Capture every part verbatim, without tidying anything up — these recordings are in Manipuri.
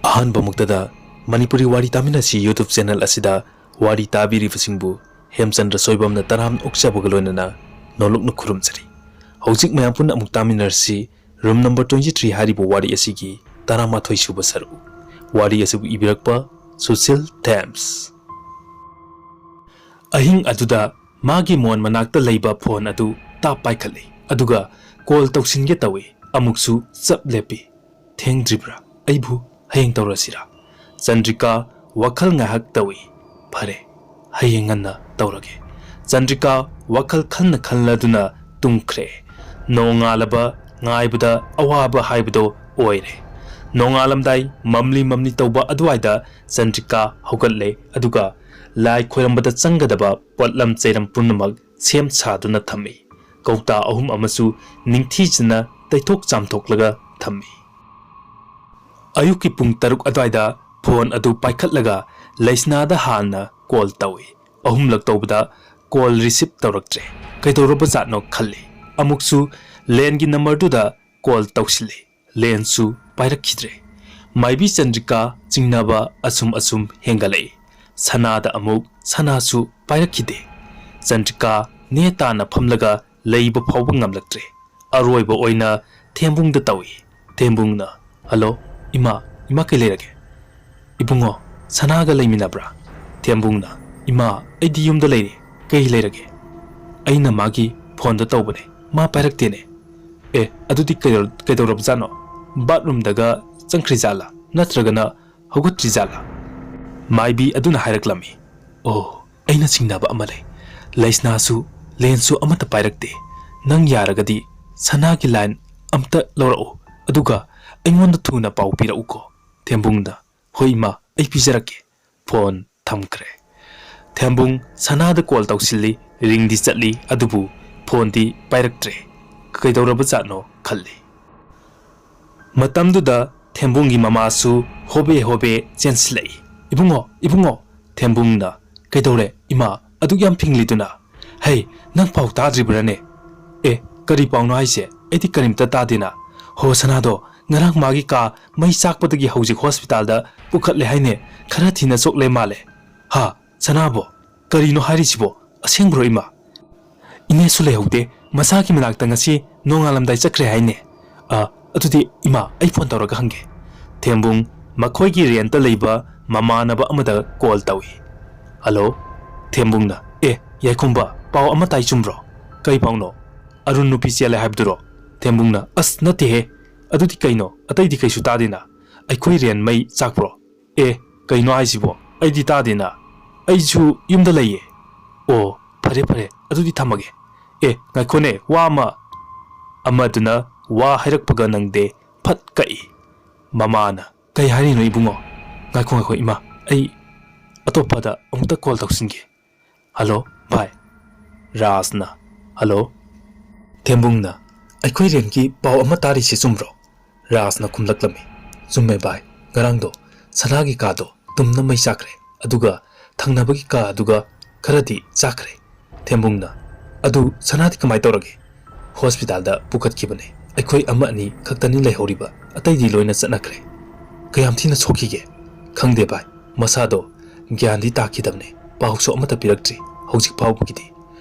ꯑꯍꯥꯟꯕꯃꯛꯇꯗ ꯃꯅꯤꯄꯨꯔꯤ ꯋꯥꯔꯤ ꯇꯥꯃꯤꯟꯅꯁꯤ YouTube channel ꯑꯁꯤꯗ ꯋꯥꯔꯤ ꯇꯥꯕꯤꯔꯤꯕꯁꯤꯡꯕꯨ ꯍꯦꯝꯆꯟꯗ꯭ꯔ ꯁꯣꯏꯕꯝꯅ ꯇꯔꯥꯝꯅ ꯑꯣꯛꯆꯕꯒ ꯂꯣꯏꯅꯅ ꯅꯣꯂꯨꯛꯅ ꯈꯨꯔꯨꯝꯖꯔꯤ꯫ ꯍꯧꯖꯤꯛ ꯃꯌꯥꯝ ꯄꯨꯟꯅ ꯑꯃꯨꯛ ꯇꯥꯃꯤꯟꯅꯔꯁꯤ room number twenty three ꯍꯥꯏꯔꯤꯕ ꯋꯥꯔꯤ ꯑꯁꯤꯒꯤ ꯇꯔꯥꯃꯥꯊꯣꯏ ꯁꯨꯕ ꯁꯔꯨꯛ꯫ ꯋꯥꯔꯤ ꯑꯁꯤꯕꯨ ꯏꯕꯤꯔꯛꯄ ꯁꯨꯁꯤꯜ ꯊꯦꯝꯁ꯫ ꯑꯍꯤꯡ ꯑꯗꯨꯗ ꯃꯥꯒꯤ ꯃꯣꯟ ꯃꯅꯥꯛꯇ ꯂꯩꯕ phone ꯑꯗꯨ ꯇꯥꯞ ꯄꯥꯏꯈꯠꯂꯤ, ꯑꯗꯨꯒ call ꯇꯧꯁꯤꯟꯒꯦ ꯇꯧꯏ꯫ ꯑꯃꯨꯛꯁꯨ ꯆꯞ ꯂꯦꯞꯄꯤ꯫ "ꯊꯦꯡꯗ꯭ꯔꯤꯕ꯭ꯔꯥ? ꯑꯩꯕꯨ ꯍꯌꯦꯡ ꯇꯧꯔꯁꯤꯔꯥ?" ꯆꯟꯗ꯭ꯔꯤꯀꯥ ꯋꯥꯈꯜ ꯉꯥꯏꯍꯥꯛ ꯇꯧꯏ꯫ "ꯐꯔꯦ, ꯍꯌꯦꯡ ꯉꯟꯅ ꯇꯧꯔꯒꯦ꯫" ꯆꯟꯗ꯭ꯔꯤꯀꯥ ꯋꯥꯈꯜ ꯈꯟꯅ ꯈꯜꯂꯗꯨꯅ ꯇꯨꯝꯈ꯭ꯔꯦ꯫ ꯅꯣꯡꯉꯥꯜꯂꯕ ꯉꯥꯏꯕꯗ ꯑꯋꯥꯕ ꯍꯥꯏꯕꯗꯣ ꯑꯣꯏꯔꯦ꯫ ꯅꯣꯡꯉꯥꯜꯂꯝꯗꯥꯏ ꯃꯝꯂꯤ ꯃꯝꯂꯤ ꯇꯧꯕ ꯑꯗꯨꯋꯥꯏꯗ ꯆꯟꯗ꯭ꯔꯤꯀꯥ ꯍꯧꯒꯠꯂꯦ, ꯑꯗꯨꯒ ꯂꯥꯏ ꯈꯣꯏꯔꯝꯕꯗ ꯆꯪꯒꯗꯕ ꯄꯣꯠꯂꯝ ꯆꯩꯔꯝ ꯄꯨꯝꯅꯃꯛ ꯁꯦꯝ ꯁꯥꯗꯨꯅ ꯊꯝꯃꯤ꯫ ꯀꯧꯇꯥ ꯑꯍꯨꯝ ꯑꯃꯁꯨ ꯅꯤꯡꯊꯤꯖꯅ ꯇꯩꯊꯣꯛ ꯆꯥꯝꯊꯣꯛꯂꯒ ꯊꯝꯃꯤ꯫ ꯑꯌꯨꯛꯀꯤ ꯄꯨꯡ ꯇꯔꯨꯛ ꯑꯗꯨꯋꯥꯏꯗ phone ꯑꯗꯨ ꯄꯥꯏꯈꯠꯂꯒ ꯂꯩꯁꯅꯥꯗ ꯍꯥꯟꯅ call ꯇꯧꯏ꯫ ꯑꯍꯨꯝꯂꯛ ꯇꯧꯕꯗ call receive ꯇꯧꯔꯛꯇ꯭ꯔꯦ꯫ ꯀꯩꯗꯧꯔꯕꯖꯥꯠꯅꯣ ꯈꯜꯂꯤ꯫ ꯑꯃꯨꯛꯁꯨ landꯒꯤ numberꯗꯨꯗ call ꯇꯧꯁꯤꯜꯂꯤ꯫ Landꯁꯨ ꯄꯥꯏꯔꯛꯈꯤꯗ꯭ꯔꯦ꯫ ꯃꯥꯏꯕꯤ ꯆꯟꯗ꯭ꯔꯤꯀꯥ ꯆꯤꯡꯅꯕ ꯑꯁꯨꯝ ꯑꯁꯨꯝ ꯍꯦꯟꯒꯠꯂꯛꯏ꯫ ꯁꯅꯥꯗ ꯑꯃꯨꯛ ꯁꯅꯥꯁꯨ ꯄꯥꯏꯔꯛꯈꯤꯗꯦ꯫ ꯆꯟꯗ꯭ꯔꯤꯀꯥ ꯅꯦ ꯇꯥꯅ ꯐꯝꯂꯒ ꯂꯩꯕ ꯐꯥꯎꯕ ꯉꯝꯂꯛꯇ꯭ꯔꯦ꯫ ꯑꯔꯣꯏꯕ ꯑꯣꯏꯅ ꯊꯦꯝꯕꯨꯡꯗ ꯇꯧꯏ꯫ ꯊꯦꯝꯕꯨꯡꯅ, "Hello, ꯏꯃꯥ, ꯏꯃꯥ, ꯀꯩ ꯂꯩꯔꯒꯦ?" "ꯏꯕꯨꯡꯉꯣ, ꯁꯅꯥꯒ ꯂꯩꯃꯤꯟꯅꯕ꯭ꯔꯥ?" ꯊꯦꯝꯕꯨꯡꯅ, "ꯏꯃꯥ, ꯑꯩꯗꯤ ꯌꯨꯝꯗ ꯂꯩꯔꯤ꯫ ꯀꯩ ꯂꯩꯔꯒꯦ?" "ꯑꯩꯅ ꯃꯥꯒꯤ phoneꯗ ꯇꯧꯕꯅꯦ, ꯃꯥ ꯄꯥꯏꯔꯛꯇꯦꯅꯦ꯫" "ꯑꯦ, ꯑꯗꯨꯗꯤ ꯀꯩꯗꯧ-, ꯀꯩꯗꯧꯔꯕꯖꯥꯠꯅꯣ? Bathroomꯗꯒ ꯆꯪꯈ꯭ꯔꯤꯖꯥꯠꯂꯥ? ꯅꯠꯇ꯭ꯔꯒꯅ ꯍꯧꯒꯠꯇ꯭ꯔꯤꯖꯥꯠꯂꯥ?" ꯃꯥꯏꯕꯤ ꯑꯗꯨꯅ ꯍꯥꯏꯔꯛꯂꯝꯃꯤ꯫ "ꯑꯣ, ꯑꯩꯅ ꯆꯤꯡꯅꯕ ꯑꯃ ꯂꯩ꯫ ꯂꯩꯁꯅꯥꯁꯨ, Landꯁꯨ ꯑꯃꯠꯇ ꯄꯥꯏꯔꯛꯇꯦ꯫ ꯅꯪ ꯌꯥꯔꯒꯗꯤ ꯁꯅꯥꯒꯤ line ꯑꯝꯇ ꯂꯧꯔꯛꯎ, ꯑꯗꯨꯒ ꯑꯩꯉꯣꯟꯗ ꯊꯨꯅ ꯄꯥꯎ ꯄꯤꯔꯛꯎꯀꯣ꯫" ꯊꯦꯝꯕꯨꯡꯅ, "ꯍꯣꯏ ꯏꯃꯥ, ꯑꯩ ꯄꯤꯖꯔꯛꯀꯦ꯫" Phone ꯊꯝꯈ꯭ꯔꯦ꯫ ꯊꯦꯝꯕꯨꯡ ꯁꯅꯥꯗ call ꯇꯧꯁꯤꯜꯂꯤ, ringꯗꯤ ꯆꯠꯂꯤ, ꯑꯗꯨꯕꯨ phoneꯗꯤ ꯄꯥꯏꯔꯛꯇ꯭ꯔꯦ꯫ ꯀꯩꯗꯧꯔꯕꯖꯥꯠꯅꯣ ꯈꯜꯂꯤ꯫ ꯃꯇꯝꯗꯨꯗ ꯊꯦꯝꯕꯨꯡꯒꯤ ꯃꯃꯥꯁꯨ ꯍꯣꯕꯦ ꯍꯣꯕꯦ ꯆꯦꯟꯁꯤꯜꯂꯛꯏ꯫ "ꯏꯕꯨꯡꯉꯣ, ꯏꯕꯨꯡꯉꯣ!" ꯊꯦꯝꯕꯨꯡꯅ, "ꯀꯩꯗꯧꯔꯦ ꯏꯃꯥ, ꯑꯗꯨꯛ ꯌꯥꯝ ꯐꯤꯡꯂꯤꯗꯨꯅ? ꯍꯩ, ꯅꯪ ꯄꯥꯎ ꯇꯥꯗ꯭ꯔꯤꯕ꯭ꯔꯥꯅꯦ?" "ꯑꯦ, ꯀꯔꯤ ꯄꯥꯎꯅꯣ ꯍꯥꯏꯁꯦ? ꯑꯩꯗꯤ ꯀꯔꯤꯝꯇ ꯇꯥꯗꯦꯅ꯫ ꯍꯣ, ꯁꯅꯥꯗꯣ ꯉꯔꯥꯡ ꯃꯥꯒꯤ ꯀꯥ ꯃꯩ ꯆꯥꯛꯄꯗꯒꯤ ꯍꯧꯖꯤꯛ ꯍꯣꯁꯄꯤꯇꯥꯜꯗ ꯄꯨꯈꯠꯂꯦ ꯍꯥꯏꯅꯦ꯫ ꯈꯔ ꯊꯤꯅ ꯁꯣꯛꯂꯦ ꯃꯥꯜꯂꯦ꯫ ꯍꯥ? ꯁꯅꯥꯕꯣ? ꯀꯔꯤꯅꯣ ꯍꯥꯏꯔꯤꯁꯤꯕꯣ? ꯑꯁꯦꯡꯕ꯭ꯔꯣ ꯏꯃꯥ? ꯏꯅꯦꯁꯨ ꯂꯩꯍꯧꯗꯦ꯫ ꯃꯁꯥꯒꯤ ꯃꯅꯥꯛꯇ ꯉꯁꯤ ꯅꯣꯡꯉꯥꯜꯂꯝꯗꯥꯏ ꯆꯠꯈ꯭ꯔꯦ ꯍꯥꯏꯅꯦ꯫ ꯑ, ꯑꯗꯨꯗꯤ ꯏꯃꯥ, ꯑꯩ ꯐꯣꯟ ꯇꯧꯔꯒ ꯍꯪꯒꯦ꯫ ꯊꯦꯝꯕꯨꯡ ꯃꯈꯣꯏꯒꯤ ꯔꯦꯟꯇ ꯂꯩꯕ ꯃꯃꯥꯟꯅꯕ ꯑꯃꯗ ꯀꯣꯜ ꯇꯧꯏ꯫ ꯍꯜꯂꯣ? ꯊꯦꯝꯕꯨꯡꯅ, "ꯑꯦ, ꯌꯥꯏꯈꯣꯝꯕ, ꯄꯥꯎ ꯑꯃ ꯇꯥꯏ, ꯆꯨꯝꯕ꯭ꯔꯣ?" "ꯀꯩ ꯄꯥꯎꯅꯣ?" "ꯑꯔꯨꯟ ꯅꯨꯄꯤ ꯆꯦꯜꯂꯦ ꯍꯥꯏꯕꯗꯨꯔꯣ?" ꯊꯦꯝꯕꯨꯡꯅ, "ꯑꯁ, ꯅꯠꯇꯦꯍꯦ꯫ ꯑꯗꯨꯗꯤ ꯀꯩꯅꯣ? ꯑꯇꯩꯗꯤ ꯀꯩꯁꯨ ꯇꯥꯗꯦꯅ꯫ ꯑꯩꯈꯣꯏ ꯔꯦꯟ ꯃꯩ ꯆꯥꯛꯄ꯭ꯔꯣ?" "ꯑꯦ, ꯀꯩꯅꯣ ꯍꯥꯏꯁꯤꯕꯣ? ꯑꯩꯗꯤ ꯇꯥꯗꯦꯅ꯫ ꯑꯩꯁꯨ ꯌꯨꯝꯗ ꯂꯩꯌꯦ꯫" "ꯑꯣ, ꯐꯔꯦ ꯐꯔꯦ, ꯑꯗꯨꯗꯤ ꯊꯝꯃꯒꯦ꯫ ꯑꯦ, ꯉꯥꯏꯈꯣꯅꯦ, ꯋꯥ ꯑꯃ꯫" ꯑꯃꯗꯨꯅ ꯋꯥ ꯍꯥꯏꯔꯛꯄꯒ ꯅꯪꯗꯦ, ꯐꯠ ꯀꯛꯏ꯫ ꯃꯃꯥꯅ, "ꯀꯩ ꯍꯥꯏꯔꯤꯅꯣ ꯏꯕꯨꯡꯉꯣ?" "ꯉꯥꯏꯈꯣ, ꯉꯥꯏꯈꯣ ꯏꯃꯥ, ꯑꯩ ꯑꯇꯣꯞꯄꯗ ꯑꯃꯨꯛꯇ ꯀꯣꯜ ꯇꯧꯁꯤꯟꯒꯦ꯫ ꯍꯜꯂꯣ, ꯚꯥꯏ꯫" ꯔꯥꯖꯅ, "ꯍꯜꯂꯣ꯫" ꯊꯦꯝꯕꯨꯡꯅ, "ꯑꯩꯈꯣꯏ ꯔꯦꯟꯒꯤ ꯄꯥꯎ ꯑꯃ ꯇꯥꯔꯤꯁꯦ ꯆꯨꯝꯕ꯭ꯔꯣ?" ꯔꯥꯖꯅ ꯈꯨꯝꯂꯛꯂꯝꯃꯤ, "ꯆꯨꯝꯃꯦ ꯚꯥꯏ, ꯉꯔꯥꯡꯗꯣ ꯁꯅꯥꯒꯤ ꯀꯥꯗꯣ ꯇꯨꯝꯅ ꯃꯩ ꯆꯥꯛꯈ꯭ꯔꯦ, ꯑꯗꯨꯒ ꯊꯪꯅꯕꯒꯤ ꯀꯥ ꯑꯗꯨꯒ ꯈꯔꯗꯤ ꯆꯥꯛꯈ꯭ꯔꯦ꯫" ꯊꯦꯝꯕꯨꯡꯅ, "ꯑꯗꯨ ꯁꯅꯥꯗꯤ ꯀꯃꯥꯏ ꯇꯧꯔꯒꯦ?" "ꯍꯣꯁꯄꯤꯇꯥꯜꯗ ꯄꯨꯈꯠꯈꯤꯕꯅꯦ꯫ ꯑꯩꯈꯣꯏ ꯑꯃ ꯑꯅꯤ ꯈꯛꯇꯅꯤ ꯂꯩꯍꯧꯔꯤꯕ, ꯑꯇꯩꯗꯤ ꯂꯣꯏꯅ ꯆꯠꯅꯈ꯭ꯔꯦ꯫" "ꯀꯌꯥꯝ ꯊꯤꯅ ꯁꯣꯛꯈꯤꯒꯦ?" "ꯈꯪꯗꯦ ꯚꯥꯏ, ꯃꯁꯥꯗꯣ ꯒ꯭ꯌꯥꯟꯗꯤ ꯇꯥꯈꯤꯗꯕꯅꯦ, ꯄꯥꯎꯁꯨ ꯑꯃꯠꯇ ꯄꯤꯔꯛꯇ꯭ꯔꯤ ꯍꯧꯖꯤꯛ ꯐꯥꯎꯕꯒꯤꯗꯤ꯫"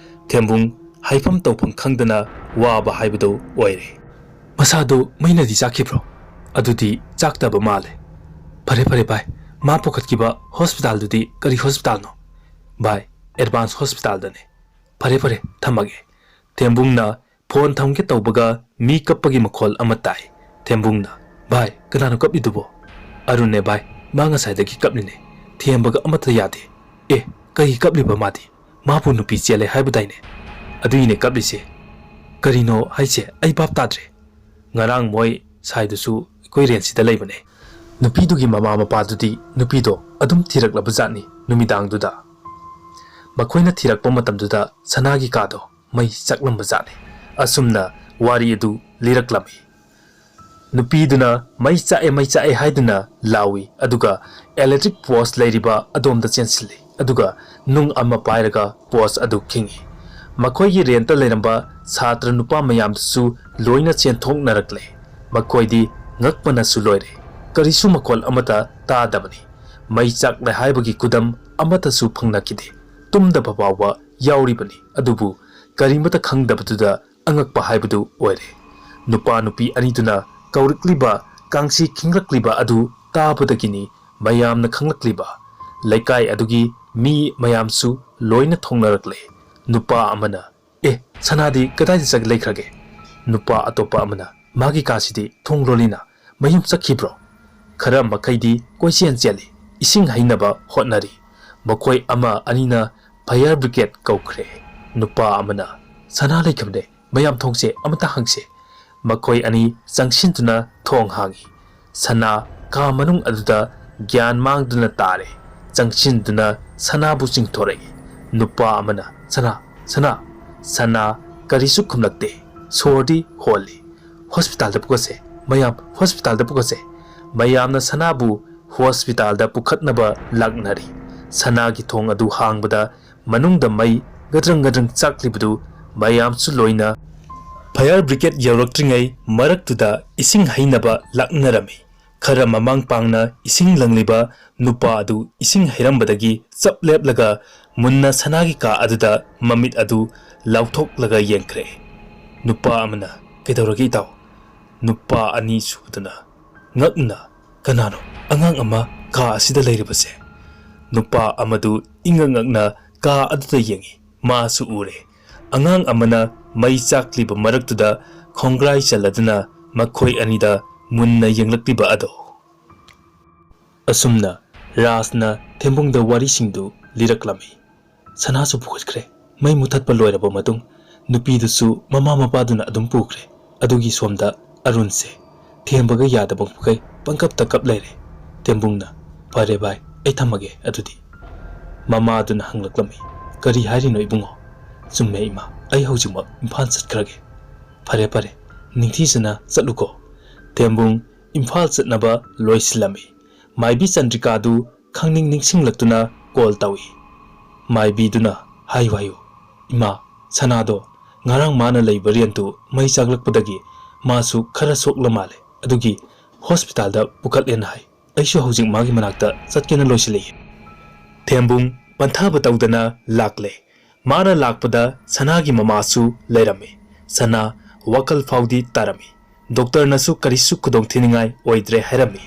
ꯊꯦꯝꯕꯨꯡ ꯍꯥꯏꯐꯝ ꯇꯧꯐꯝ ꯈꯪꯗꯅ ꯋꯥꯕ ꯍꯥꯏꯕꯗꯨ ꯑꯣꯏꯔꯦ꯫ "ꯃꯁꯥꯗꯨ ꯃꯩꯅꯗꯤ ꯆꯥꯛꯈꯤꯕ꯭ꯔꯣ?" "ꯑꯗꯨꯗꯤ ꯆꯥꯛꯇꯕ ꯃꯥꯜꯂꯦ꯫" "ꯐꯔꯦ, ꯐꯔꯦ ꯚꯥꯏ, ꯃꯥ ꯄꯨꯈꯠꯈꯤꯕ ꯍꯣꯁꯄꯤꯇꯥꯜꯗꯨꯗꯤ ꯀꯔꯤ ꯍꯣꯁꯄꯤꯇꯥꯜꯅꯣ?" "ꯚꯥꯏ, ꯑꯦꯗꯚꯥꯟꯁ ꯍꯣꯁꯄꯤꯇꯥꯜꯗꯅꯦ꯫" "ꯐꯔꯦ, ꯐꯔꯦ, ꯊꯝꯃꯒꯦ꯫" ꯊꯦꯝꯕꯨꯡꯅ ꯐꯣꯟ ꯊꯝꯒꯦ ꯇꯧꯕꯒ ꯃꯤ ꯀꯞꯄꯒꯤ ꯃꯈꯣꯜ ꯑꯃ ꯇꯥꯏ꯫ ꯊꯦꯝꯕꯨꯡꯅ, "ꯚꯥꯏ, ꯀꯅꯥꯅꯣ ꯀꯞꯂꯤꯗꯨꯕꯣ?" "ꯑꯔꯨꯟꯅꯦ ꯚꯥꯏ, ꯃꯥ ꯉꯁꯥꯏꯗꯒꯤ ꯀꯞꯂꯤꯅꯦ꯫ ꯊꯦꯝꯕꯒ ꯑꯃꯠꯇ ꯌꯥꯗꯦ꯫" "ꯑꯦ, ꯀꯩꯒꯤ ꯀꯞꯂꯤꯕ ꯃꯥꯗꯤ? ꯃꯥꯕꯨ ꯅꯨꯄꯤ ꯆꯦꯜꯂꯦ ꯍꯥꯏꯕꯗꯥꯏꯅꯦ? ꯑꯗꯨꯏꯅꯦ ꯀꯞꯂꯤꯁꯦ꯫" "ꯀꯔꯤꯅꯣ ꯍꯥꯏꯁꯦ? ꯑꯩ ꯚꯥꯞ ꯇꯥꯗ꯭ꯔꯦ꯫" "ꯉꯔꯥꯡ ꯃꯣꯏ ꯁꯥꯏꯗꯨꯁꯨ ꯑꯩꯈꯣꯏ ꯔꯦꯟꯁꯤꯗ ꯂꯩꯕꯅꯦ꯫ ꯅꯨꯄꯤꯗꯨꯒꯤ ꯃꯃꯥ ꯃꯄꯥꯗꯨꯗꯤ ꯅꯨꯄꯤꯗꯣ ꯑꯗꯨꯝ ꯊꯤꯔꯛꯂꯕ ꯖꯥꯠꯅꯤ ꯅꯨꯃꯤꯗꯥꯡꯗꯨꯗ꯫ ꯃꯈꯣꯏꯅ ꯊꯤꯔꯛꯄ ꯃꯇꯝꯗꯨꯗ ꯁꯅꯥꯒꯤ ꯀꯥꯗꯣ ꯃꯩ ꯆꯥꯛꯂꯝꯕ ꯖꯥꯠꯅꯤ꯫" ꯑꯁꯨꯝꯅ ꯋꯥꯔꯤ ꯑꯗꯨ ꯂꯤꯔꯛꯂꯝꯃꯤ꯫ ꯅꯨꯄꯤꯗꯨꯅ ꯃꯩ ꯆꯥꯛꯑꯦ, ꯃꯩ ꯆꯥꯛꯑꯦ ꯍꯥꯏꯗꯨꯅ ꯂꯥꯎꯏ, ꯑꯗꯨꯒ ꯏꯂꯦꯛꯇ꯭ꯔꯤꯛ ꯄꯣꯁ ꯂꯩꯔꯤꯕ ꯑꯗꯣꯝꯗ ꯆꯦꯟꯁꯤꯜꯂꯤ, ꯑꯗꯨꯒ ꯅꯨꯡ ꯑꯃ ꯄꯥꯏꯔꯒ ꯄꯣꯁ ꯑꯗꯨ ꯈꯤꯡꯏ꯫ ꯃꯈꯣꯏꯒꯤ ꯔꯦꯟꯇ ꯂꯩꯔꯝꯕ ꯁꯥꯇ꯭ꯔ ꯅꯨꯄꯥ ꯃꯌꯥꯝꯗꯨꯁꯨ ꯂꯣꯏꯅ ꯆꯦꯟꯊꯣꯛꯅꯔꯛꯂꯦ꯫ ꯃꯈꯣꯏꯗꯤ ꯉꯛꯄꯅꯁꯨ ꯂꯣꯏꯔꯦ꯫ ꯀꯔꯤꯁꯨ ꯃꯈꯣꯜ ꯑꯃꯠꯇ ꯇꯥꯗꯕꯅꯤ꯫ ꯃꯩ ꯆꯥꯛꯂꯦ ꯍꯥꯏꯕꯒꯤ ꯈꯨꯗꯝ ꯑꯃꯠꯇꯁꯨ ꯐꯪꯅꯈꯤꯗꯦ꯫ ꯇꯨꯝꯗꯕ ꯐꯥꯎꯕ ꯌꯥꯎꯔꯤꯕꯅꯤ, ꯑꯗꯨꯕꯨ ꯀꯔꯤꯃꯠꯇ ꯈꯪꯗꯕꯗꯨꯗ ꯑꯉꯛꯄ ꯍꯥꯏꯕꯗꯨ ꯑꯣꯏꯔꯦ꯫ ꯅꯨꯄꯥ ꯅꯨꯄꯤ ꯑꯅꯤꯗꯨꯅ ꯀꯧꯔꯛꯂꯤꯕ, ꯀꯥꯡꯁꯤ ꯈꯤꯡꯂꯛꯂꯤꯕ ꯑꯗꯨ ꯇꯥꯕꯗꯒꯤꯅꯤ ꯃꯌꯥꯝꯅ ꯈꯪꯂꯛꯂꯤꯕ꯫ ꯂꯩꯀꯥꯏ ꯑꯗꯨꯒꯤ ꯃꯤ ꯃꯌꯥꯝꯁꯨ ꯂꯣꯏꯅ ꯊꯣꯡꯅꯔꯛꯂꯦ꯫ ꯅꯨꯄꯥ ꯑꯃꯅ, "ꯑꯦ, ꯁꯅꯥꯗꯤ ꯀꯗꯥꯏꯗ ꯆꯠ ꯂꯩꯈ꯭ꯔꯒꯦ?" ꯅꯨꯄꯥ ꯑꯇꯣꯞꯄ ꯑꯃꯅ, "ꯃꯥꯒꯤ ꯀꯥꯁꯤꯗꯤ ꯊꯣꯡ ꯂꯣꯜꯂꯤꯅ, ꯃꯌꯨꯝ ꯆꯠꯈꯤꯕ꯭ꯔꯣ?" ꯈꯔ ꯃꯈꯩꯗꯤ ꯀꯣꯏꯆꯦꯟ ꯆꯦꯜꯂꯤ, ꯏꯁꯤꯡ ꯍꯩꯅꯕ ꯍꯣꯠꯅꯔꯤ꯫ ꯃꯈꯣꯏ ꯑꯃ ꯑꯅꯤꯅ fire brigade ꯀꯧꯈ꯭ꯔꯦ꯫ ꯅꯨꯄꯥ ꯑꯃꯅ, "ꯁꯅꯥ ꯂꯩꯈꯤꯕꯅꯦ, ꯃꯌꯥꯝ ꯊꯣꯡꯁꯦ ꯑꯃꯇ ꯍꯥꯡꯁꯦ꯫" ꯃꯈꯣꯏ ꯑꯅꯤ ꯆꯪꯁꯤꯟꯗꯨꯅ ꯊꯣꯡ ꯍꯥꯡꯉꯤ꯫ ꯁꯅꯥ ꯀꯥ ꯃꯅꯨꯡ ꯑꯗꯨꯗ ꯒ꯭ꯌꯥꯟ ꯃꯥꯡꯗꯨꯅ ꯇꯥꯔꯦ꯫ ꯆꯪꯁꯤꯟꯗꯨꯅ ꯁꯅꯥꯕꯨ ꯆꯤꯡꯊꯣꯔꯛꯏ꯫ ꯅꯨꯄꯥ ꯑꯃꯅ, "ꯁꯅꯥ, ꯁꯅꯥ!" ꯁꯅꯥ ꯀꯔꯤꯁꯨ ꯈꯨꯝꯂꯛꯇꯦ꯫ ꯁꯣꯔꯗꯤ ꯍꯣꯜꯂꯤ꯫ "ꯍꯣꯁꯄꯤꯇꯥꯜꯗ ꯄꯨꯈꯠꯁꯦ, ꯃꯌꯥꯝ, ꯍꯣꯁꯄꯤꯇꯥꯜꯗ ꯄꯨꯈꯠꯁꯦ!" ꯃꯌꯥꯝꯅ ꯁꯅꯥꯕꯨ ꯍꯣꯁꯄꯤꯇꯥꯜꯗ ꯄꯨꯈꯠꯅꯕ ꯂꯥꯛꯅꯔꯤ꯫ ꯁꯅꯥꯒꯤ ꯊꯣꯡ ꯑꯗꯨ ꯍꯥꯡꯕꯗ ꯃꯅꯨꯡꯗ ꯃꯩ ꯒꯗ꯭ꯔꯪ ꯒꯗ꯭ꯔꯪ ꯆꯥꯛꯂꯤꯕꯗꯨ ꯃꯌꯥꯝꯁꯨ ꯂꯣꯏꯅ fire brigade ꯌꯧꯔꯛꯇ꯭ꯔꯤꯉꯩ ꯃꯔꯛꯇꯨꯗ ꯏꯁꯤꯡ ꯍꯩꯅꯕ ꯂꯥꯛꯅꯔꯝꯃꯤ꯫ ꯈꯔ ꯃꯃꯥꯡ ꯄꯥꯡꯅ ꯏꯁꯤꯡ ꯂꯪꯂꯤꯕ ꯅꯨꯄꯥ ꯑꯗꯨ ꯏꯁꯤꯡ ꯍꯩꯔꯝꯕꯗꯒꯤ ꯆꯞ ꯂꯦꯞꯂꯒ ꯃꯨꯟꯅ ꯁꯅꯥꯒꯤ ꯀꯥ ꯑꯗꯨꯗ ꯃꯃꯤꯠ ꯑꯗꯨ ꯂꯥꯎꯊꯣꯛꯂꯒ ꯌꯦꯡꯈ꯭ꯔꯦ꯫ ꯅꯨꯄꯥ ꯑꯃꯅ, "ꯀꯩꯗꯧꯔꯒꯦ ꯏꯇꯥꯎ?" ꯅꯨꯄꯥ ꯑꯅꯤ ꯁꯨꯕꯗꯨꯅ ꯉꯛꯅ, "ꯀꯅꯥꯅꯣ ꯑꯉꯥꯡ ꯑꯃ ꯀꯥ ꯑꯁꯤꯗ ꯂꯩꯔꯤꯕꯁꯦ?" ꯅꯨꯄꯥ ꯑꯃꯗꯨ ꯏꯉꯛ ꯉꯛꯅ ꯀꯥ ꯑꯗꯨꯗ ꯌꯦꯡꯏ꯫ ꯃꯥꯁꯨ ꯎꯔꯦ꯫ ꯑꯉꯥꯡ ꯑꯃꯅ ꯃꯩ ꯆꯥꯛꯂꯤꯕ ꯃꯔꯛꯇꯨꯗ ꯈꯣꯡꯒ꯭ꯔꯥꯏ ꯆꯜꯂꯗꯨꯅ ꯃꯈꯣꯏ ꯑꯅꯤꯗ ꯃꯨꯟꯅ ꯌꯦꯡꯂꯛꯂꯤꯕ ꯑꯗꯣ꯫ ꯑꯁꯨꯝꯅ ꯔꯥꯖꯅ ꯊꯦꯝꯕꯨꯡꯗ ꯋꯥꯔꯤꯁꯤꯡꯗꯨ ꯂꯤꯔꯛꯂꯝꯃꯤ꯫ ꯁꯅꯥꯁꯨ ꯄꯨꯈꯠꯈ꯭ꯔꯦ꯫ ꯃꯩ ꯃꯨꯊꯠꯄ ꯂꯣꯏꯔꯕ ꯃꯇꯨꯡ ꯅꯨꯄꯤꯗꯨꯁꯨ ꯃꯃꯥ ꯃꯄꯥꯗꯨꯅ ꯑꯗꯨꯝ ꯄꯨꯈ꯭ꯔꯦ꯫ ꯑꯗꯨꯒꯤ ꯁꯣꯝꯗ ꯑꯔꯨꯟꯁꯦ ꯊꯦꯝꯕꯒ ꯌꯥꯗꯕ ꯃꯈꯩ ꯄꯪꯀꯞꯇ ꯀꯞ ꯂꯩꯔꯦ꯫ ꯊꯦꯝꯕꯨꯡꯅ, "ꯐꯔꯦ ꯚꯥꯏ, ꯑꯩ ꯊꯝꯃꯒꯦ ꯑꯗꯨꯗꯤ꯫" ꯃꯃꯥꯗꯨꯅ ꯍꯪꯂꯛꯂꯝꯃꯤ, "ꯀꯔꯤ ꯍꯥꯏꯔꯤꯅꯣ ꯏꯕꯨꯡꯉꯣ?" "ꯆꯨꯝꯃꯦ ꯏꯃꯥ, ꯑꯩ ꯍꯧꯖꯤꯛꯃꯛ ꯏꯝꯐꯥꯜ ꯆꯠꯈ꯭ꯔꯒꯦ꯫" "ꯐꯔꯦ ꯐꯔꯦ, ꯅꯤꯡꯊꯤꯖꯅ ꯆꯠꯂꯨꯀꯣ꯫" ꯊꯦꯝꯕꯨꯡ ꯏꯝꯐꯥꯜ ꯆꯠꯅꯕ ꯂꯣꯏꯁꯤꯜꯂꯝꯃꯤ꯫ ꯃꯥꯏꯕꯤ ꯆꯟꯗ꯭ꯔꯤꯀꯥꯗꯨ ꯈꯪꯅꯤꯡ ꯅꯤꯡꯁꯤꯡꯂꯛꯇꯨꯅ ꯀꯣꯜ ꯇꯧꯏ꯫ ꯃꯥꯏꯕꯤꯗꯨꯅ, "ꯍꯥꯏꯌꯨ ꯍꯥꯏꯌꯨ, ꯏꯃꯥ, ꯁꯅꯥꯗꯣ ꯉꯔꯥꯡ ꯃꯥꯅ ꯂꯩꯕ ꯔꯦꯟꯇꯨ ꯃꯩ ꯆꯥꯛꯂꯛꯄꯗꯒꯤ ꯃꯥꯁꯨ ꯈꯔ ꯁꯣꯛꯂ ꯃꯥꯜꯂꯦ꯫ ꯑꯗꯨꯒꯤ ꯍꯣꯁꯄꯤꯇꯥꯜꯗ ꯄꯨꯈꯠꯂꯦꯅ ꯍꯥꯏ꯫ ꯑꯩꯁꯨ ꯍꯧꯖꯤꯛ ꯃꯥꯒꯤ ꯃꯅꯥꯛꯇ ꯆꯠꯀꯦꯅ ꯂꯣꯏꯁꯤꯜꯂꯛꯏ꯫ ꯊꯦꯝꯕꯨꯡ ꯄꯟꯊꯕ ꯇꯧꯗꯅ ꯂꯥꯛꯂꯦ꯫ ꯃꯥꯅ ꯂꯥꯛꯄꯗ ꯁꯅꯥꯒꯤ ꯃꯃꯥꯁꯨ ꯂꯩꯔꯝꯃꯤ꯫ ꯁꯅꯥ ꯋꯥꯈꯜ ꯐꯥꯎꯗꯤ ꯇꯥꯔꯝꯃꯤ꯫ ꯗꯣꯛꯇꯔꯅꯁꯨ ꯀꯔꯤꯁꯨ ꯈꯨꯗꯣꯡꯊꯤꯅꯤꯡꯉꯥꯏ ꯑꯣꯏꯗ꯭ꯔꯦ ꯍꯥꯏꯔꯝꯃꯤ꯫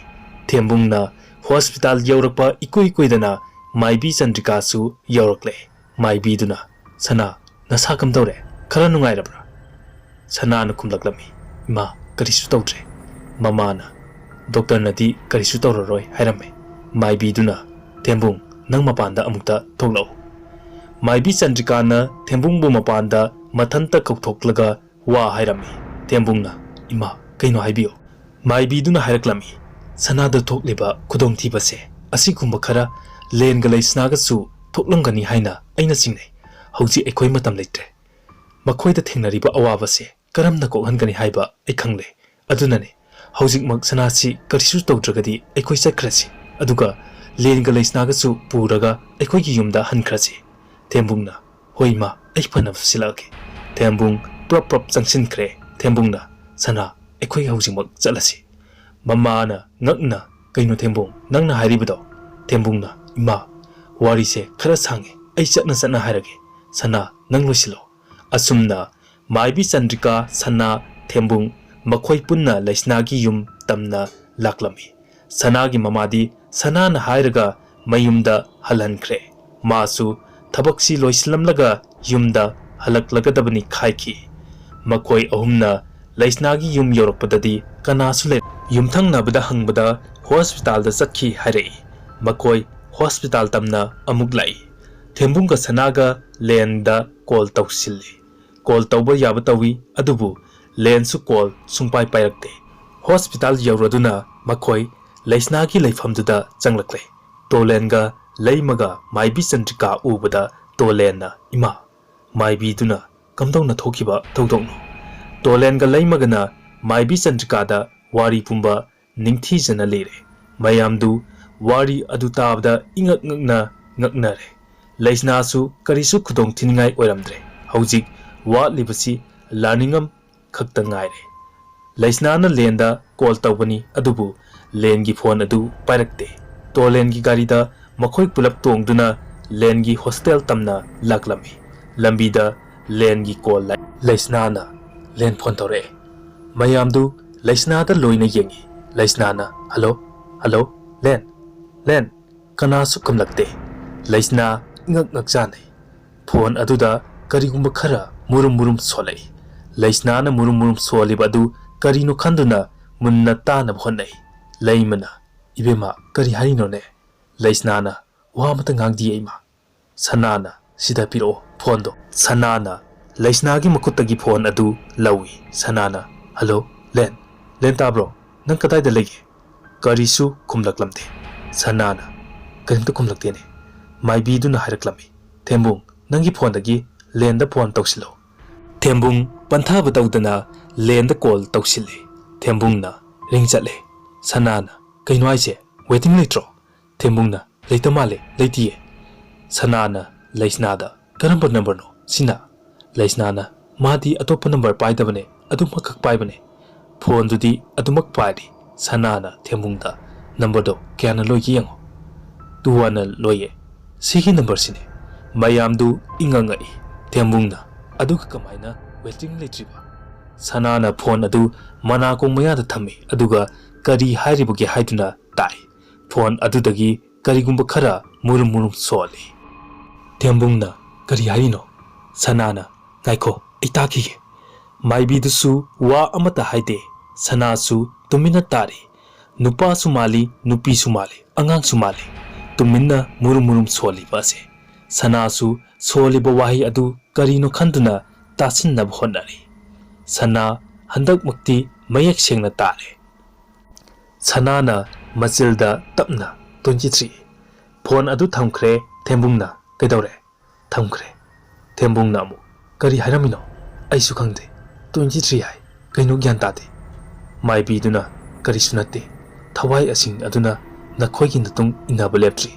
ꯊꯦꯝꯕꯨꯡꯅ ꯍꯣꯁꯄꯤꯇꯥꯜ ꯌꯧꯔꯛꯄ ꯏꯀꯨꯏ ꯀꯨꯏꯗꯅ ꯃꯥꯏꯕꯤ ꯆꯟꯗ꯭ꯔꯤꯀꯥꯁꯨ ꯌꯧꯔꯛꯂꯦ꯫ ꯃꯥꯏꯕꯤꯗꯨꯅ, "ꯁꯅꯥ, ꯅꯁꯥ ꯀꯝꯗꯧꯔꯦ? ꯈꯔ ꯅꯨꯡꯉꯥꯏꯔꯕ꯭ꯔꯥ?" ꯁꯅꯥꯅ ꯈꯨꯝꯂꯛꯂꯝꯃꯤ, "ꯏꯃꯥ, ꯀꯔꯤꯁꯨ ꯇꯧꯗ꯭ꯔꯦ꯫" ꯃꯃꯥꯅ, "ꯗꯣꯛꯇꯔꯅꯗꯤ ꯀꯔꯤꯁꯨ ꯇꯧꯔꯔꯣꯏ ꯍꯥꯏꯔꯝꯃꯦ꯫" ꯃꯥꯏꯕꯤꯗꯨꯅ, "ꯊꯦꯝꯕꯨꯡ, ꯅꯪ ꯃꯄꯥꯟꯗ ꯑꯃꯨꯛꯇ ꯊꯣꯛꯂꯛꯎ꯫" ꯃꯥꯏꯕꯤ ꯆꯟꯗ꯭ꯔꯤꯀꯥꯅ ꯊꯦꯝꯕꯨꯡꯕꯨ ꯃꯄꯥꯟꯗ ꯃꯊꯟꯇ ꯀꯧꯊꯣꯛꯂꯒ ꯋꯥ ꯍꯥꯏꯔꯝꯃꯤ꯫ ꯊꯦꯝꯕꯨꯡꯅ, "ꯏꯃꯥ, ꯀꯩꯅꯣ ꯍꯥꯏꯕꯤꯌꯨ꯫" ꯃꯥꯏꯕꯤꯗꯨꯅ ꯍꯥꯏꯔꯛꯂꯝꯃꯤ, "ꯁꯅꯥꯗ ꯊꯣꯛꯂꯤꯕ ꯈꯨꯗꯣꯡꯊꯤꯕꯁꯦ ꯑꯁꯤꯒꯨꯝꯕ ꯈꯔ ꯂꯦꯟꯒ ꯂꯩꯁꯅꯥꯒꯁꯨ ꯊꯣꯛꯂꯝꯒꯅꯤ ꯍꯥꯏꯅ ꯑꯩꯅ ꯆꯤꯡꯅꯩ꯫ ꯍꯧꯖꯤꯛ ꯑꯩꯈꯣꯏ ꯃꯇꯝ ꯂꯩꯇ꯭ꯔꯦ꯫ ꯃꯈꯣꯏꯗ ꯊꯦꯡꯅꯔꯤꯕ ꯑꯋꯥꯕꯁꯦ ꯀꯔꯝꯅ ꯀꯣꯛꯍꯟꯒꯅꯤ ꯍꯥꯏꯕ ꯑꯩ ꯈꯪꯂꯦ꯫ ꯑꯗꯨꯅꯅꯦ, ꯍꯧꯖꯤꯛꯃꯛ ꯁꯅꯥꯁꯤ ꯀꯔꯤꯁꯨ ꯇꯧꯗ꯭ꯔꯒꯗꯤ ꯑꯩꯈꯣꯏ ꯆꯠꯈ꯭ꯔꯁꯤ, ꯑꯗꯨꯒ ꯂꯦꯟꯒ ꯂꯩꯁꯅꯥꯒꯁꯨ ꯄꯨꯔꯒ ꯑꯩꯈꯣꯏꯒꯤ ꯌꯨꯝꯗ ꯍꯟꯈ꯭ꯔꯁꯤ꯫" ꯊꯦꯝꯕꯨꯡꯅ, "ꯍꯣꯏ ꯏꯃꯥ, ꯑꯩ ꯐꯅꯕ ꯁꯤꯜꯂꯛꯑꯒꯦ꯫" ꯊꯦꯝꯕꯨꯡ ꯄ꯭ꯔꯞ ꯄ꯭ꯔꯞ ꯆꯪꯁꯤꯟꯈ꯭ꯔꯦ꯫ ꯊꯦꯝꯕꯨꯡꯅ, "ꯁꯅꯥ, ꯑꯩꯈꯣꯏ ꯍꯧꯖꯤꯛꯃꯛ ꯆꯠꯂꯁꯤ꯫" ꯃꯃꯥꯅ ꯉꯛꯅ, "ꯀꯩꯅꯣ ꯊꯦꯝꯕꯨꯡ, ꯅꯪꯅ ꯍꯥꯏꯔꯤꯕꯗꯣ?" ꯊꯦꯝꯕꯨꯡꯅ, "ꯏꯃꯥ, ꯋꯥꯔꯤꯁꯦ ꯈꯔ ꯁꯥꯡꯉꯦ, ꯑꯩ ꯆꯠꯅ ꯆꯠꯅ ꯍꯥꯏꯔꯒꯦ꯫ ꯁꯅꯥ, ꯅꯪ ꯂꯣꯏꯁꯤꯜꯂꯣ꯫" ꯑꯁꯨꯝꯅ ꯃꯥꯏꯕꯤ ꯆꯟꯗ꯭ꯔꯤꯀꯥ, ꯁꯅꯥ, ꯊꯦꯝꯕꯨꯡ ꯃꯈꯣꯏ ꯄꯨꯟꯅ ꯂꯩꯁꯅꯥꯒꯤ ꯌꯨꯝ ꯇꯝꯅ ꯂꯥꯛꯂꯝꯃꯤ꯫ ꯁꯅꯥꯒꯤ ꯃꯃꯥꯗꯤ ꯁꯅꯥꯅ ꯍꯥꯏꯔꯒ ꯃꯌꯨꯝꯗ ꯍꯜꯍꯟꯈ꯭ꯔꯦ꯫ ꯃꯥꯁꯨ ꯊꯕꯛꯁꯤ ꯂꯣꯏꯁꯤꯜꯂꯝꯂꯒ ꯌꯨꯝꯗ ꯍꯜꯂꯛꯂꯒꯗꯕꯅꯤ ꯈꯥꯏꯈꯤ꯫ ꯃꯈꯣꯏ ꯑꯍꯨꯝꯅ ꯂꯩꯁꯅꯥꯒꯤ ꯌꯨꯝ ꯌꯧꯔꯛꯄꯗꯗꯤ ꯀꯅꯥꯁꯨ ꯂꯩ꯫ ꯌꯨꯝꯊꯪꯅꯕꯗ ꯍꯪꯕꯗ ꯍꯣꯁꯄꯤꯇꯥꯜꯗ ꯆꯠꯈꯤ ꯍꯥꯏꯔꯛꯏ꯫ ꯃꯈꯣꯏ ꯍꯣꯁꯄꯤꯇꯥꯜ ꯇꯝꯅ ꯑꯃꯨꯛ ꯂꯥꯛꯏ꯫ ꯊꯦꯝꯕꯨꯡꯒ ꯁꯅꯥꯒ ꯂꯦꯟꯗ ꯀꯣꯜ ꯇꯧꯁꯤꯜꯂꯤ꯫ ꯀꯣꯜ ꯇꯧꯕ ꯌꯥꯕ ꯇꯧꯏ, ꯑꯗꯨꯕꯨ ꯂꯦꯟꯁꯨ ꯀꯣꯜ ꯁꯨꯡꯄꯥꯏ ꯄꯥꯏꯔꯛꯇꯦ꯫ ꯍꯣꯁꯄꯤꯇꯥꯜ ꯌꯧꯔꯗꯨꯅ ꯃꯈꯣꯏ ꯂꯩꯁꯅꯥꯒꯤ ꯂꯩꯐꯝꯗꯨꯗ ꯆꯪꯂꯛꯂꯦ꯫ ꯇꯣꯂꯦꯟꯒ ꯂꯩꯃꯒ ꯃꯥꯏꯕꯤ ꯆꯟꯗ꯭ꯔꯤꯀꯥ ꯎꯕꯗ ꯇꯣꯂꯦꯟꯅ, "ꯏꯃꯥ!" ꯃꯥꯏꯕꯤꯗꯨꯅ, "ꯀꯝꯗꯧꯅ ꯊꯣꯛꯈꯤꯕ ꯊꯧꯗꯣꯛꯅꯣ?" ꯇꯣꯂꯦꯟꯒ ꯂꯩꯃꯒꯅ ꯃꯥꯏꯕꯤ ꯆꯟꯗ꯭ꯔꯤꯀꯥꯗ ꯋꯥꯔꯤ ꯄꯨꯝꯕ ꯅꯤꯡꯊꯤꯖꯅ ꯂꯤꯔꯦ꯫ ꯃꯌꯥꯝꯗꯨ ꯋꯥꯔꯤ ꯑꯗꯨ ꯇꯥꯕꯗ ꯏꯉꯛ ꯉꯛꯅ ꯉꯛꯅꯔꯦ꯫ ꯂꯩꯁꯅꯥꯁꯨ ꯀꯔꯤꯁꯨ ꯈꯨꯗꯣꯡ ꯊꯤꯅꯤꯡꯉꯥꯏ ꯑꯣꯏꯔꯝꯗ꯭ꯔꯦ꯫ ꯍꯧꯖꯤꯛ ꯋꯥꯠꯂꯤꯕꯁꯤ ꯂꯥꯅꯤꯡꯉꯝ ꯈꯛꯇ ꯉꯥꯏꯔꯦ꯫ ꯂꯩꯁꯅꯥꯅ ꯂꯦꯟꯗ ꯀꯣꯜ ꯇꯧꯕꯅꯤ, ꯑꯗꯨꯕꯨ ꯂꯦꯟꯒꯤ ꯐꯣꯟ ꯑꯗꯨ ꯄꯥꯏꯔꯛꯇꯦ꯫ ꯇꯣꯂꯦꯟꯒꯤ ꯒꯥꯔꯤꯗ ꯃꯈꯣꯏ ꯄꯨꯂꯞ ꯇꯣꯡꯗꯨꯅ ꯂꯦꯟꯒꯤ ꯍꯣꯁꯇꯦꯜ ꯇꯝꯅ ꯂꯥꯛꯂꯝꯃꯤ꯫ ꯂꯝꯕꯤꯗ ꯂꯦꯟꯒꯤ ꯀꯣꯜ ꯂꯥꯛꯏ꯫ ꯂꯩꯁꯅꯥꯅ ꯂꯦꯟ ꯐꯣꯟ ꯇꯧꯔꯛꯑꯦ꯫ ꯃꯌꯥꯝꯗꯨ ꯂꯩꯁꯅꯥꯗ ꯂꯣꯏꯅ ꯌꯦꯡꯉꯤ꯫ ꯂꯩꯁꯅꯥꯅ, "ꯍꯜꯂꯣ, ꯍꯜꯂꯣ, ꯂꯦꯟ, ꯂꯦꯟ?" ꯀꯅꯥꯁꯨ ꯈꯨꯝꯂꯛꯇꯦ꯫ ꯂꯩꯁꯅꯥ ꯏꯉꯛ ꯉꯛꯆꯥꯅꯩ꯫ ꯐꯣꯟ ꯑꯗꯨꯗ ꯀꯔꯤꯒꯨꯝꯕ ꯈꯔ ꯃꯨꯔꯨꯝ ꯃꯨꯔꯨꯝ ꯁꯣꯜꯂꯛꯏ꯫ ꯂꯩꯁꯅꯥꯅ ꯃꯨꯔꯨꯝ ꯃꯨꯔꯨꯝ ꯁꯣꯜꯂꯤꯕ ꯑꯗꯨ ꯀꯔꯤꯅꯣ ꯈꯟꯗꯨꯅ ꯃꯨꯟꯅ ꯇꯥꯅꯕ ꯍꯣꯠꯅꯩ꯫ ꯂꯩꯃꯅ, "ꯏꯕꯦꯝꯃ, ꯀꯔꯤ ꯍꯥꯏꯔꯤꯅꯣꯅꯦ?" ꯂꯩꯁꯅꯥꯅ, "ꯋꯥ ꯑꯃꯇ ꯉꯥꯡꯗꯤꯌꯦ ꯏꯃꯥ꯫" ꯁꯅꯥꯅ, "ꯁꯤꯗ ꯄꯤꯔꯛꯑꯣ ꯐꯣꯟꯗꯣ꯫" ꯁꯅꯥꯅ ꯂꯩꯁꯅꯥꯒꯤ ꯃꯈꯨꯠꯇꯒꯤ ꯐꯣꯟ ꯑꯗꯨ ꯂꯧꯏ꯫ ꯁꯅꯥꯅ, "ꯍꯜꯂꯣ, ꯂꯦꯟ, ꯂꯦꯟ ꯇꯥꯕ꯭ꯔꯣ? ꯅꯪ ꯀꯗꯥꯏꯗ ꯂꯩꯒꯦ?" ꯀꯔꯤꯁꯨ ꯈꯨꯝꯂꯛꯂꯝꯗꯦ꯫ ꯁꯅꯥꯅ, "ꯀꯔꯤꯝꯇ ꯈꯨꯝꯂꯛꯇꯦꯅꯦ꯫" ꯃꯥꯏꯕꯤꯗꯨꯅ ꯍꯥꯏꯔꯛꯂꯝꯃꯤ, "ꯊꯦꯝꯕꯨꯡ, ꯅꯪꯒꯤ ꯐꯣꯟꯗꯒꯤ ꯂꯦꯟꯗ ꯐꯣꯟ ꯇꯧꯁꯤꯜꯂꯣ꯫" ꯊꯦꯝꯕꯨꯡ ꯄꯟꯊꯥꯕ ꯇꯧꯗꯅ ꯂꯦꯟꯗ ꯀꯣꯜ ꯇꯧꯁꯤꯜꯂꯦ꯫ ꯊꯦꯝꯕꯨꯡꯅ ꯔꯤꯡ ꯆꯠꯂꯦ꯫ ꯁꯅꯥꯅ, "ꯀꯩꯅꯣ ꯍꯥꯏꯁꯦ? ꯋꯦꯇꯤꯡ ꯂꯩꯇ꯭ꯔꯣ?" ꯊꯦꯝꯕꯨꯡꯅ, "ꯂꯩꯇ ꯃꯥꯜꯂꯦ, ꯂꯩꯇꯤꯌꯦ꯫" ꯁꯅꯥꯅ ꯂꯩꯁꯅꯥꯗ, "ꯀꯔꯝꯕ ꯅꯝꯕꯔꯅꯣ ꯁꯤꯅ?" ꯂꯩꯁꯅꯥꯅ, "ꯃꯥꯗꯤ ꯑꯇꯣꯞꯄ ꯅꯝꯕꯔ ꯄꯥꯏꯗꯕꯅꯦ, ꯑꯗꯨꯃꯈꯛ ꯄꯥꯏꯕꯅꯦ꯫ ꯐꯣꯟꯗꯨꯗꯤ ꯑꯗꯨꯃꯛ ꯄꯥꯏꯔꯤ꯫" ꯁꯅꯥꯅ ꯊꯦꯝꯕꯨꯡꯗ, "ꯅꯝꯕꯔꯗꯣ ꯀꯌꯥꯅ ꯂꯣꯏꯒꯦ ꯌꯦꯡꯉꯣ꯫" "ꯇꯨ ꯋꯥꯟꯅ ꯂꯣꯏꯌꯦ꯫ ꯁꯤꯒꯤ ꯅꯝꯕꯔꯁꯤꯅꯦ꯫" ꯃꯌꯥꯝꯗꯨ ꯏꯉꯛ ꯉꯛꯏ꯫ ꯊꯦꯝꯕꯨꯡꯅ, "ꯑꯗꯨꯒ ꯀꯃꯥꯏꯅ ꯋꯦꯇꯤꯡ ꯂꯩꯇ꯭ꯔꯤꯕ?" ꯁꯅꯥꯅ ꯐꯣꯟ ꯑꯗꯨ ꯃꯅꯥꯀꯣꯡ ꯃꯌꯥꯗ ꯊꯝꯃꯤ, ꯑꯗꯨꯒ ꯀꯔꯤ ꯍꯥꯏꯔꯤꯕꯒꯦ ꯍꯥꯏꯗꯨꯅ ꯇꯥꯏ꯫ ꯐꯣꯟ ꯑꯗꯨꯗꯒꯤ ꯀꯔꯤꯒꯨꯝꯕ ꯈꯔ ꯃꯨꯔꯨꯝ ꯃꯨꯔꯨꯝ ꯁꯣꯜꯂꯤ꯫ ꯊꯦꯝꯕꯨꯡꯅ, "ꯀꯔꯤ ꯍꯥꯏꯔꯤꯅꯣ?" ꯁꯅꯥꯅ, "ꯉꯥꯏꯈꯣ, ꯑꯩ ꯇꯥꯈꯤꯒꯦ꯫" ꯃꯥꯏꯕꯤꯗꯨꯁꯨ ꯋꯥ ꯑꯃꯠꯇ ꯍꯥꯏꯗꯦ꯫ ꯁꯅꯥꯁꯨ ꯇꯨꯃꯤꯟꯅ ꯇꯥꯔꯤ꯫ ꯅꯨꯄꯥꯁꯨ ꯃꯥꯜꯂꯤ, ꯅꯨꯄꯤꯁꯨ ꯃꯥꯜꯂꯤ, ꯑꯉꯥꯡꯁꯨ ꯃꯥꯜꯂꯤ꯫ ꯇꯨꯃꯤꯟꯅ ꯃꯨꯔꯨꯝ ꯃꯨꯔꯨꯝ ꯁꯣꯜꯂꯤꯕ ꯑꯁꯦ꯫ ꯁꯅꯥꯁꯨ ꯁꯣꯜꯂꯤꯕ ꯋꯥꯍꯩ ꯑꯗꯨ ꯀꯔꯤꯅꯣ ꯈꯟꯗꯨꯅ ꯇꯥꯁꯤꯟꯅꯕ ꯍꯣꯠꯅꯔꯤ꯫ ꯁꯅꯥ ꯍꯟꯗꯛꯃꯛꯇꯤ ꯃꯌꯦꯛ ꯁꯦꯡꯅ ꯇꯥꯔꯦ꯫ ꯁꯅꯥꯅ ꯃꯆꯤꯜꯗ ꯇꯞꯅ, "ꯇ꯭ꯋꯦꯟꯇꯤ ꯊ꯭ꯔꯤ꯫" ꯐꯣꯟ ꯑꯗꯨ ꯊꯝꯈ꯭ꯔꯦ꯫ ꯊꯦꯝꯕꯨꯡꯅ, "ꯀꯩꯗꯧꯔꯦ?" "ꯊꯝꯈ꯭ꯔꯦ꯫" ꯊꯦꯝꯕꯨꯡꯅ ꯑꯃꯨꯛ, "ꯀꯔꯤ ꯍꯥꯏꯔꯝꯃꯤꯅꯣ? ꯑꯩꯁꯨ ꯈꯪꯗꯦ꯫ ꯇ꯭ꯋꯦꯟꯇꯤ ꯊ꯭ꯔꯤ ꯍꯥꯏ꯫ ꯀꯩꯅꯣ ꯒ꯭ꯌꯥꯟ ꯇꯥꯗꯦ꯫" ꯃꯥꯏꯕꯤꯗꯨꯅ, "ꯀꯔꯤꯁꯨ ꯅꯠꯇꯦ꯫ ꯊꯋꯥꯏ ꯑꯁꯤꯡ ꯑꯗꯨꯅ ꯅꯈꯣꯏꯒꯤ ꯃꯇꯨꯡ ꯏꯟꯅꯕ ꯂꯦꯞꯇ꯭ꯔꯤ꯫"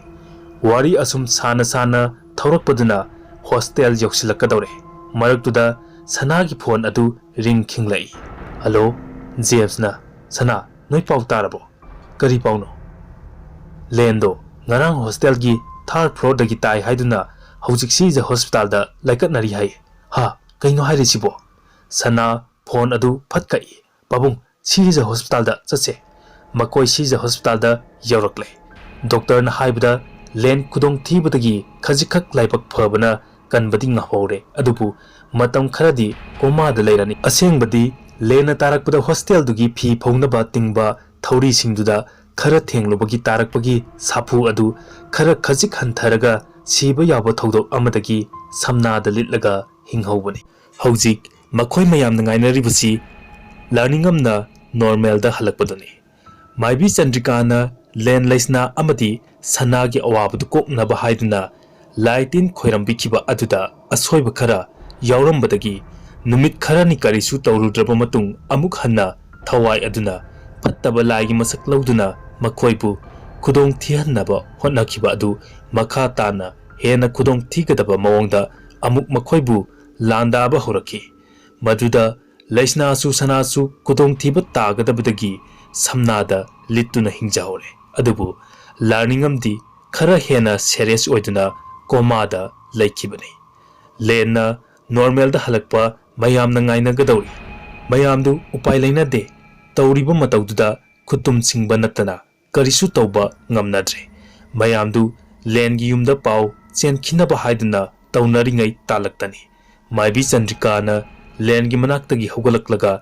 ꯋꯥꯔꯤ ꯑꯁꯨꯝ ꯁꯥꯅ ꯁꯥꯅ ꯊꯧꯔꯛꯄꯗꯨꯅ ꯍꯣꯁꯇꯦꯜ ꯌꯧꯁꯤꯜꯂꯛꯀꯗꯧꯔꯦ꯫ ꯃꯔꯛꯇꯨꯗ ꯁꯅꯥꯒꯤ ꯐꯣꯟ ꯑꯗꯨ ꯔꯤꯡ ꯈꯤꯡꯂꯛꯏ꯫ "ꯍꯜꯂꯣ?" ꯖꯦꯝꯁꯅ, "ꯁꯅꯥ, ꯅꯣꯏ ꯄꯥꯎ ꯇꯥꯔꯕꯣ?" "ꯀꯔꯤ ꯄꯥꯎꯅꯣ?" "ꯂꯦꯟꯗꯣ ꯉꯔꯥꯡ ꯍꯣꯁꯇꯦꯜꯒꯤ ꯊꯥꯔꯗ ꯐ꯭ꯂꯣꯔꯗꯒꯤ ꯇꯥꯏ ꯍꯥꯏꯗꯨꯅ ꯍꯧꯖꯤꯛ ꯁꯤꯖ ꯍꯣꯁꯄꯤꯇꯥꯜꯗ ꯂꯥꯏꯀꯠꯅꯔꯤ ꯍꯥꯏ꯫" "ꯍꯥ? ꯀꯩꯅꯣ ꯍꯥꯏꯔꯤꯁꯤꯕꯣ?" ꯁꯅꯥ ꯐꯣꯟ ꯑꯗꯨ ꯐꯠ ꯀꯛꯏ꯫ "ꯄꯥꯕꯨꯡ, ꯁꯤꯖ ꯍꯣꯁꯄꯤꯇꯥꯜꯗ ꯆꯠꯁꯦ꯫" ꯃꯈꯣꯏ ꯁꯤꯖ ꯍꯣꯁꯄꯤꯇꯥꯜꯗ ꯌꯧꯔꯛꯂꯦ꯫ ꯗꯣꯛꯇꯔꯅ ꯍꯥꯏꯕꯗ ꯂꯦꯟ ꯈꯨꯗꯣꯡꯊꯤꯕꯗꯒꯤ ꯈꯖꯤꯛꯈꯛ ꯂꯥꯏꯕꯛ ꯐꯕꯅ ꯀꯟꯕꯗꯤ ꯉꯝꯍꯧꯔꯦ, ꯑꯗꯨꯕꯨ ꯃꯇꯝ ꯈꯔꯗꯤ ꯀꯣꯃꯥꯗ ꯂꯩꯔꯅꯤ꯫ ꯑꯁꯦꯡꯕꯗꯤ ꯂꯦꯟꯅ ꯇꯥꯔꯛꯄꯗ ꯍꯣꯁꯇꯦꯜꯗꯨꯒꯤ ꯐꯤ ꯐꯧꯅꯕ ꯇꯤꯡꯕ ꯊꯧꯔꯤꯁꯤꯡꯗꯨꯗ ꯈꯔ ꯊꯦꯡꯂꯨꯕꯒꯤ ꯇꯥꯔꯛꯄꯒꯤ ꯁꯥꯐꯨ ꯑꯗꯨ ꯈꯔ ꯈꯖꯤꯛ ꯍꯟꯊꯔꯒ ꯁꯤꯕ ꯌꯥꯕ ꯊꯧꯗꯣꯛ ꯑꯃꯗꯒꯤ ꯁꯝꯅꯥꯗ ꯂꯤꯠꯂꯒ ꯍꯤꯡꯍꯧꯕꯅꯤ꯫ ꯍꯧꯖꯤꯛ ꯃꯈꯣꯏ ꯃꯌꯥꯝꯅ ꯉꯥꯏꯅꯔꯤꯕꯁꯤ ꯂꯥꯔꯅꯤꯡꯉꯝꯅ ꯅꯣꯔꯃꯦꯜꯗ ꯍꯜꯂꯛꯄꯗꯨꯅꯤ꯫ ꯃꯥꯏꯕꯤ ꯆꯟꯗ꯭ꯔꯤꯀꯥꯅ ꯂꯦꯟ, ꯂꯩꯁꯅꯥ ꯑꯃꯗꯤ ꯁꯅꯥꯒꯤ ꯑꯋꯥꯕꯗꯨ ꯀꯣꯛꯅꯕ ꯍꯥꯏꯗꯨꯅ ꯂꯥꯏ ꯇꯤꯟ ꯈꯣꯏꯔꯝꯕꯤꯈꯤꯕ ꯑꯗꯨꯗ ꯑꯁꯣꯏꯕ ꯈꯔ ꯌꯥꯎꯔꯝꯕꯗꯒꯤ ꯅꯨꯃꯤꯠ ꯈꯔꯅꯤ ꯀꯔꯤꯁꯨ ꯇꯧꯔꯨꯗ꯭ꯔꯕ ꯃꯇꯨꯡ ꯑꯃꯨꯛ ꯍꯟꯅ ꯊꯋꯥꯏ ꯑꯗꯨꯅ ꯐꯠꯇꯕ ꯂꯥꯏꯒꯤ ꯃꯁꯛ ꯂꯧꯗꯨꯅ ꯃꯈꯣꯏꯕꯨ ꯈꯨꯗꯣꯡ ꯊꯤꯍꯟꯅꯕ ꯍꯣꯠꯅꯈꯤꯕ ꯑꯗꯨ ꯃꯈꯥ ꯇꯥꯅ ꯍꯦꯟꯅ ꯈꯨꯗꯣꯡ ꯊꯤꯒꯗꯕ ꯃꯑꯣꯡꯗ ꯑꯃꯨꯛ ꯃꯈꯣꯏꯕꯨ ꯂꯥꯟꯗꯥꯕ ꯍꯧꯔꯛꯈꯤ꯫ ꯃꯗꯨꯗ ꯂꯩꯁꯅꯥꯁꯨ ꯁꯅꯥꯁꯨ ꯈꯨꯗꯣꯡꯊꯤꯕ ꯇꯥꯒꯗꯕꯗꯒꯤ ꯁꯝꯅꯥꯗ ꯂꯤꯠꯇꯨꯅ ꯍꯤꯡꯖꯍꯧꯔꯦ꯫ ꯑꯗꯨꯕꯨ ꯂꯥꯔꯅꯤꯡꯉꯝꯗꯤ ꯈꯔ ꯍꯦꯟꯅ ꯁꯦꯔꯤꯌꯁ ꯑꯣꯏꯗꯨꯅ ꯀꯣꯃꯥꯗ ꯂꯩꯈꯤꯕꯅꯤ꯫ ꯂꯦꯟꯅ ꯅꯣꯔꯃꯦꯜꯗ ꯍꯜꯂꯛꯄ ꯃꯌꯥꯝꯅ ꯉꯥꯏꯅꯒꯗꯧꯔꯤ꯫ ꯃꯌꯥꯝꯗꯨ ꯎꯄꯥꯏ ꯂꯩꯅꯗꯦ꯫ ꯇꯧꯔꯤꯕ ꯃꯇꯧꯗꯨꯗ ꯈꯨꯠꯇꯨꯝ ꯁꯤꯡꯕ ꯅꯠꯇꯅ ꯀꯔꯤꯁꯨ ꯇꯧꯕ ꯉꯝꯅꯗ꯭ꯔꯦ꯫ ꯃꯌꯥꯝꯗꯨ ꯂꯦꯟꯒꯤ ꯌꯨꯝꯗ ꯄꯥꯎ ꯆꯦꯟꯈꯤꯅꯕ ꯍꯥꯏꯗꯨꯅ ꯇꯧꯅꯔꯤꯉꯩ ꯇꯥꯂꯛꯇꯅꯤ꯫ ꯃꯥꯏꯕꯤ ꯆꯟꯗ꯭ꯔꯤꯀꯥꯅ ꯂꯦꯟꯒꯤ ꯃꯅꯥꯛꯇꯒꯤ ꯍꯧꯒꯠꯂꯛꯂꯒ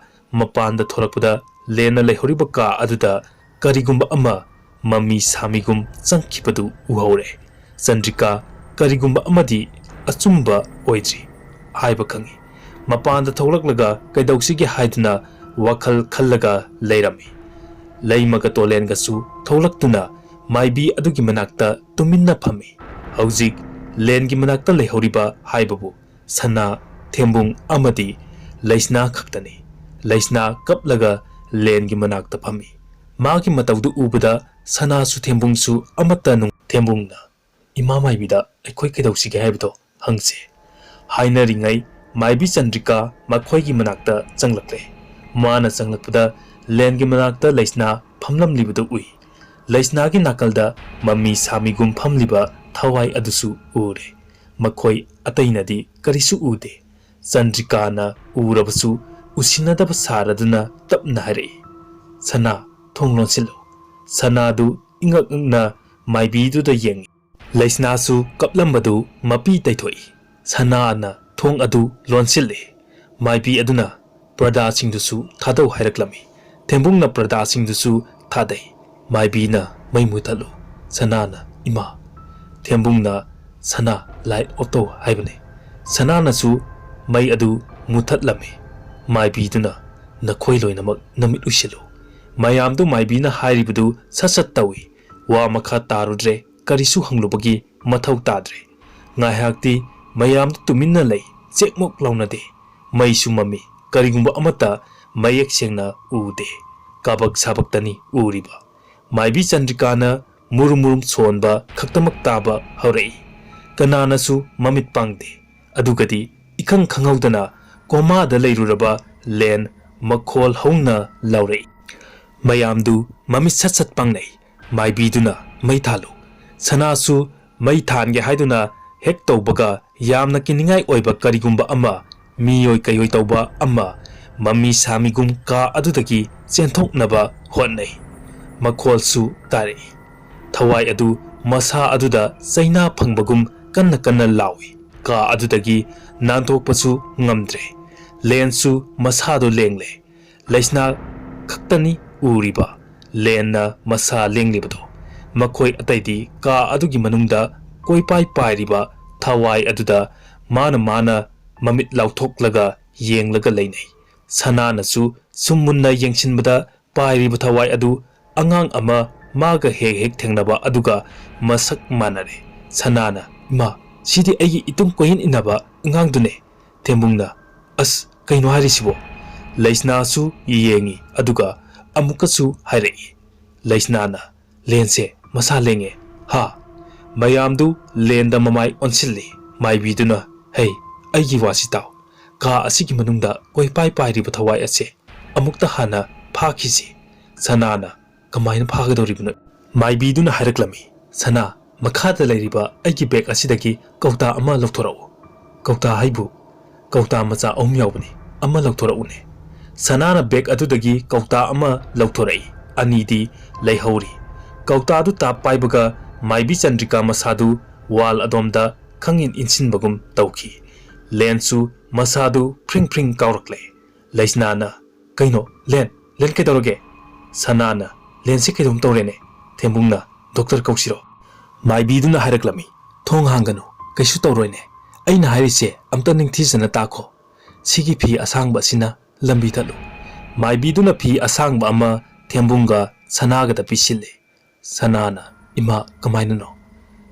ꯃꯄꯥꯟꯗ ꯊꯣꯔꯛꯄꯗ ꯂꯦꯟꯅ ꯂꯩꯍꯧꯔꯤꯕ ꯀꯥ ꯑꯗꯨꯗ ꯀꯔꯤꯒꯨꯝꯕ ꯑꯃ ꯃꯃꯤ ꯁꯥꯃꯤꯒꯨꯝ ꯆꯪꯈꯤꯕꯗꯨ ꯎꯍꯧꯔꯦ꯫ ꯆꯟꯗ꯭ꯔꯤꯀꯥ ꯀꯔꯤꯒꯨꯝꯕ ꯑꯃꯗꯤ ꯑꯆꯨꯝꯕ ꯑꯣꯏꯗ꯭ꯔꯤ ꯍꯥꯏꯕ ꯈꯪꯏ꯫ ꯃꯄꯥꯟꯗ ꯊꯣꯛꯂꯛꯂꯒ ꯀꯩꯗꯧꯁꯤꯒꯦ ꯍꯥꯏꯗꯨꯅ ꯋꯥꯈꯜ ꯈꯜꯂꯒ ꯂꯩꯔꯝꯃꯤ꯫ ꯂꯩꯃꯒ ꯇꯣꯂꯦꯟꯒꯁꯨ ꯊꯣꯛꯂꯛꯇꯨꯅ ꯃꯥꯏꯕꯤ ꯑꯗꯨꯒꯤ ꯃꯅꯥꯛꯇ ꯇꯨꯃꯤꯟꯅ ꯐꯝꯃꯤ꯫ ꯍꯧꯖꯤꯛ ꯂꯦꯟꯒꯤ ꯃꯅꯥꯛꯇ ꯂꯩꯍꯧꯔꯤꯕ ꯍꯥꯏꯕꯕꯨ ꯁꯅꯥ, ꯊꯦꯝꯕꯨꯡ ꯑꯃꯗꯤ ꯂꯩꯁꯅꯥ ꯈꯛꯇꯅꯤ꯫ ꯂꯩꯁꯅꯥ ꯀꯞꯂꯒ ꯂꯦꯟꯒꯤ ꯃꯅꯥꯛꯇ ꯐꯝꯃꯤ꯫ ꯃꯥꯒꯤ ꯃꯇꯧꯗꯨ ꯎꯕꯗ ꯁꯅꯥꯁꯨ ꯊꯦꯝꯕꯨꯡꯁꯨ ꯑꯃꯠꯇ ꯅꯨꯡ-, ꯊꯦꯝꯕꯨꯡꯅ, "ꯏꯃꯥ ꯃꯥꯏꯕꯤꯗ ꯑꯩꯈꯣꯏ ꯀꯩꯗꯧꯁꯤꯒꯦ ꯍꯥꯏꯕꯗꯣ ꯍꯪꯁꯦ" ꯍꯥꯏꯅꯔꯤꯉꯩ ꯃꯥꯏꯕꯤ ꯆꯟꯗ꯭ꯔꯤꯀꯥ ꯃꯈꯣꯏꯒꯤ ꯃꯅꯥꯛꯇ ꯆꯪꯂꯛꯂꯦ꯫ ꯃꯥꯅ ꯆꯪꯂꯛꯄꯗ ꯂꯦꯟꯒꯤ ꯃꯅꯥꯛꯇ ꯂꯩꯁꯅꯥ ꯐꯝꯂꯝꯂꯤꯕꯗꯨ ꯎꯏ꯫ ꯂꯩꯁꯅꯥꯒꯤ ꯅꯥꯀꯜꯗ ꯃꯃꯤ ꯁꯥꯃꯤꯒꯨꯝ ꯐꯝꯂꯤꯕ ꯊꯋꯥꯏ ꯑꯗꯨꯁꯨ ꯎꯔꯦ꯫ ꯃꯈꯣꯏ ꯑꯇꯩꯅꯗꯤ ꯀꯔꯤꯁꯨ ꯎꯗꯦ꯫ ꯆꯟꯗ꯭ꯔꯤꯀꯥꯅ ꯎꯔꯕꯁꯨ ꯎꯁꯤꯟꯅꯗꯕ ꯁꯥꯔꯗꯨꯅ ꯇꯞꯅ ꯍꯥꯏꯔꯛꯏ, "ꯁꯅꯥ, ꯊꯣꯡ ꯂꯣꯟꯁꯤꯜꯂꯨ꯫" ꯁꯅꯥꯗꯨ ꯏꯉꯛ ꯉꯛꯅ ꯃꯥꯏꯕꯤꯗꯨꯗ ꯌꯦꯡꯏ꯫ ꯂꯩꯁꯅꯥꯁꯨ ꯀꯞꯂꯝꯕꯗꯨ ꯃꯄꯤ ꯇꯩꯊꯣꯛꯏ꯫ ꯁꯅꯥꯅ ꯊꯣꯡ ꯑꯗꯨ ꯂꯣꯟꯁꯤꯜꯂꯤ꯫ ꯃꯥꯏꯕꯤ ꯑꯗꯨꯅ ꯄ꯭ꯔꯗꯥꯁꯤꯡꯗꯨꯁꯨ ꯊꯥꯗꯧ ꯍꯥꯏꯔꯛꯂꯝꯃꯤ꯫ ꯊꯦꯝꯕꯨꯡꯅ ꯄ꯭ꯔꯗꯥꯁꯤꯡꯗꯨꯁꯨ ꯊꯥꯗꯩ꯫ ꯃꯥꯏꯕꯤꯅ, "ꯃꯩ ꯃꯨꯊꯠꯂꯨ꯫" ꯁꯅꯥꯅ, "ꯏꯃꯥ꯫" ꯊꯦꯝꯕꯨꯡꯅ, "ꯁꯅꯥ, light off ꯇꯧ ꯍꯥꯏꯕꯅꯤ꯫" ꯁꯅꯥꯅꯁꯨ ꯃꯩ ꯑꯗꯨ ꯃꯨꯊꯠꯂꯝꯃꯤ꯫ ꯃꯥꯏꯕꯤꯗꯨꯅ, "ꯅꯈꯣꯏ ꯂꯣꯏꯅꯃꯛ ꯅꯃꯤꯠ ꯎꯏꯁꯤꯜꯂꯨ꯫" ꯃꯌꯥꯝꯗꯨ ꯃꯥꯏꯕꯤꯅ ꯍꯥꯏꯔꯤꯕꯗꯨ ꯁꯠ ꯁꯠ ꯇꯧꯏ꯫ ꯋꯥ ꯃꯈꯥ ꯇꯥꯔꯨꯗ꯭ꯔꯦ, ꯀꯔꯤꯁꯨ ꯍꯪꯂꯨꯕꯒꯤ ꯃꯊꯧ ꯇꯥꯗ꯭ꯔꯦ꯫ ꯉꯥꯏꯍꯥꯛꯇꯤ ꯃꯌꯥꯝꯗꯨ ꯇꯨꯃꯤꯟꯅ ꯂꯩ, ꯆꯦꯛꯃꯣꯛ ꯂꯥꯎꯅꯗꯦ꯫ ꯃꯩꯁꯨ ꯃꯝꯃꯤ, ꯀꯔꯤꯒꯨꯝꯕ ꯑꯃꯠꯇ ꯃꯌꯦꯛ ꯁꯦꯡꯅ ꯎꯗꯦ꯫ ꯀꯥꯕꯛ ꯁꯥꯕꯛꯇꯅꯤ ꯎꯔꯤꯕ꯫ ꯃꯥꯏꯕꯤ ꯆꯟꯗ꯭ꯔꯤꯀꯥꯅ ꯃꯨꯔꯨꯝ ꯃꯨꯔꯨꯝ ꯁꯣꯟꯕ ꯈꯛꯇꯃꯛ ꯇꯥꯕ ꯍꯧꯔꯛꯏ꯫ ꯀꯅꯥꯅꯁꯨ ꯃꯃꯤꯠ ꯄꯥꯡꯗꯦ꯫ ꯑꯗꯨꯒꯗꯤ ꯏꯈꯪ ꯈꯪꯍꯧꯗꯅ ꯀꯣꯃꯥꯗ ꯂꯩꯔꯨꯔꯕ ꯂꯦꯟ ꯃꯈꯣꯜ ꯍꯧꯅ ꯂꯥꯎꯔꯛꯏ꯫ ꯃꯌꯥꯝꯗꯨ ꯃꯃꯤꯠ ꯁꯠ ꯁꯠ ꯄꯥꯡꯅꯩ꯫ ꯃꯥꯏꯕꯤꯗꯨꯅ, "ꯃꯩ ꯊꯥꯜꯂꯨ꯫" ꯁꯅꯥꯁꯨ ꯃꯩ ꯊꯥꯟꯒꯦ ꯍꯥꯏꯗꯨꯅ ꯍꯦꯛ ꯇꯧꯕꯒ, ꯌꯥꯝꯅ ꯀꯤꯅꯤꯡꯉꯥꯏ ꯑꯣꯏꯕ ꯀꯔꯤꯒꯨꯝꯕ ꯑꯃ, ꯃꯤꯑꯣꯏ ꯀꯩꯑꯣꯏ ꯇꯧꯕ ꯑꯃ, ꯃꯃꯤ ꯁꯥꯃꯤꯒꯨꯝ ꯀꯥ ꯑꯗꯨꯗꯒꯤ ꯆꯦꯟꯊꯣꯛꯅꯕ ꯍꯣꯠꯅꯩ꯫ ꯃꯈꯣꯜꯁꯨ ꯇꯥꯔꯛꯏ꯫ ꯊꯋꯥꯏ ꯑꯗꯨ ꯃꯁꯥ ꯑꯗꯨꯗ ꯆꯩꯅꯥ ꯐꯪꯕꯒꯨꯝ ꯀꯟꯅ ꯀꯟꯅ ꯂꯥꯎꯏ꯫ ꯀꯥ ꯑꯗꯨꯗꯒꯤ ꯅꯥꯟꯊꯣꯛꯄꯁꯨ ꯉꯝꯗ꯭ꯔꯦ꯫ ꯂꯦꯟꯁꯨ ꯃꯁꯥꯗꯨ ꯂꯦꯡꯂꯦ꯫ ꯂꯩꯁꯅꯥ ꯈꯛꯇꯅꯤ ꯎꯔꯤꯕ꯫ ꯂꯦꯟꯅ ꯃꯁꯥ ꯂꯦꯡꯂꯤꯕꯗꯨ꯫ ꯃꯈꯣꯏ ꯑꯇꯩꯗꯤ ꯀꯥ ꯑꯗꯨꯒꯤ ꯃꯅꯨꯡꯗ ꯀꯣꯏꯄꯥꯏ ꯄꯥꯏꯔꯤꯕ ꯊꯋꯥꯏ ꯑꯗꯨꯗ ꯃꯥꯅ ꯃꯥꯅ ꯃꯃꯤꯠ ꯂꯥꯎꯊꯣꯛꯂꯒ ꯌꯦꯡꯂꯒ ꯂꯩꯅꯩ꯫ ꯁꯅꯥꯅꯁꯨ ꯁꯨꯝ ꯃꯨꯟꯅ ꯌꯦꯡꯁꯤꯟꯕꯗ ꯄꯥꯏꯔꯤꯕ ꯊꯋꯥꯏ ꯑꯗꯨ ꯑꯉꯥꯡ ꯑꯃ ꯃꯥꯒ ꯍꯦꯛ ꯍꯦꯛ ꯊꯦꯡꯅꯕ ꯑꯗꯨꯒ ꯃꯁꯛ ꯃꯥꯟꯅꯔꯦ꯫ ꯁꯅꯥꯅ, "ꯏꯃꯥ, ꯁꯤꯗꯤ ꯑꯩꯒꯤ ꯏꯇꯨꯡ ꯀꯣꯏꯏꯟ ꯏꯟꯅꯕ ꯑꯉꯥꯡꯗꯨꯅꯦ꯫" ꯊꯦꯝꯕꯨꯡꯅ, "ꯑꯁ, ꯀꯩꯅꯣ ꯍꯥꯏꯔꯤꯁꯤꯕꯣ?" ꯂꯩꯁꯅꯥꯁꯨ ꯌꯦꯡꯉꯤ, ꯑꯗꯨꯒ ꯑꯃꯨꯛꯀꯁꯨ ꯍꯥꯏꯔꯛꯏ꯫ ꯂꯩꯁꯅꯥꯅ, "ꯂꯦꯟꯁꯦ ꯃꯁꯥ ꯂꯦꯡꯉꯦ, ꯍꯥ?" ꯃꯌꯥꯝꯗꯨ ꯂꯦꯟꯗ ꯃꯃꯥꯏ ꯑꯣꯟꯁꯤꯜꯂꯤ꯫ ꯃꯥꯏꯕꯤꯗꯨꯅ, "ꯍꯩ, ꯑꯩꯒꯤ ꯋꯥꯁꯤ ꯇꯥꯎ꯫ ꯀꯥ ꯑꯁꯤꯒꯤ ꯃꯅꯨꯡꯗ ꯀꯣꯏꯄꯥꯏ ꯄꯥꯏꯔꯤꯕ ꯊꯋꯥꯏ ꯑꯁꯦ ꯑꯃꯨꯛꯇ ꯍꯥꯟꯅ ꯐꯥꯈꯤꯁꯤ꯫ ꯁꯅꯥꯅ ꯀꯃꯥꯏꯅ ꯐꯥꯒꯗꯧꯔꯤꯕꯅꯣ? ꯃꯥꯏꯕꯤꯗꯨꯅ ꯍꯥꯏꯔꯛꯂꯝꯃꯤ, "ꯁꯅꯥ, ꯃꯈꯥꯗ ꯂꯩꯔꯤꯕ ꯑꯩꯒꯤ ꯕꯦꯒ ꯑꯁꯤꯗꯒꯤ ꯀꯧꯇꯥ ꯑꯃ ꯂꯧꯊꯣꯔꯛꯎ꯫" "ꯀꯧꯇꯥ ꯍꯥꯏꯕꯨ?" "ꯀꯧꯇꯥ ꯃꯆꯥ ꯑꯍꯨꯝ ꯌꯥꯎꯕꯅꯤ, ꯑꯃ ꯂꯧꯊꯣꯔꯛꯎꯅꯦ꯫" ꯁꯅꯥꯅ ꯕꯦꯒ ꯑꯗꯨꯗꯒꯤ ꯀꯧꯇꯥ ꯑꯃ ꯂꯧꯊꯣꯔꯛꯏ꯫ ꯑꯅꯤꯗꯤ ꯂꯩꯍꯧꯔꯤ꯫ ꯀꯧꯇꯥꯗꯨ ꯇꯥꯞ ꯄꯥꯏꯕꯒ ꯃꯥꯏꯕꯤ ꯆꯟꯗ꯭ꯔꯤꯀꯥ ꯃꯁꯥꯗꯨ ꯋꯥꯜ ꯑꯗꯣꯝꯗ ꯈꯪꯏꯟ ꯏꯟꯁꯤꯟꯕꯒꯨꯝ ꯇꯧꯈꯤ꯫ ꯂꯦꯟꯁꯨ ꯃꯁꯥꯗꯨ ꯐ꯭ꯔꯤꯡ ꯐ꯭ꯔꯤꯡ ꯀꯥꯎꯔꯛꯂꯦ꯫ ꯂꯩꯁꯅꯥꯅ, "ꯀꯩꯅꯣ, ꯂꯦꯟ, ꯂꯦꯟ ꯀꯩꯗꯧꯔꯒꯦ?" ꯁꯅꯥꯅ, "ꯂꯦꯟꯁꯤ ꯀꯩꯗꯧꯝ ꯇꯧꯔꯦꯅꯦ꯫ ꯊꯦꯝꯕꯨꯡꯅ ꯗꯣꯛꯇꯔ ꯀꯧꯁꯤꯔꯣ?" ꯃꯥꯏꯕꯤꯗꯨꯅ ꯍꯥꯏꯔꯛꯂꯝꯃꯤ, "ꯊꯣꯡ ꯍꯥꯡꯒꯅꯨ, ꯀꯩꯁꯨ ꯇꯧꯔꯣꯏꯅꯦ꯫ ꯑꯩꯅ ꯍꯥꯏꯔꯤꯁꯦ ꯑꯝꯇ ꯅꯤꯡꯊꯤꯖꯅ ꯇꯥꯈꯣ꯫ ꯁꯤꯒꯤ ꯐꯤ ꯑꯁꯥꯡꯕ ꯑꯁꯤꯅ ꯂꯝꯕꯤ ꯊꯠꯂꯨ꯫" ꯃꯥꯏꯕꯤꯗꯨꯅ ꯐꯤ ꯑꯁꯥꯡꯕ ꯑꯃ ꯊꯦꯝꯕꯨꯡꯒ ꯁꯅꯥꯒꯗ ꯄꯤꯁꯤꯜꯂꯦ꯫ ꯁꯅꯥꯅ, "ꯏꯃꯥ, ꯀꯃꯥꯏꯅꯅꯣ?"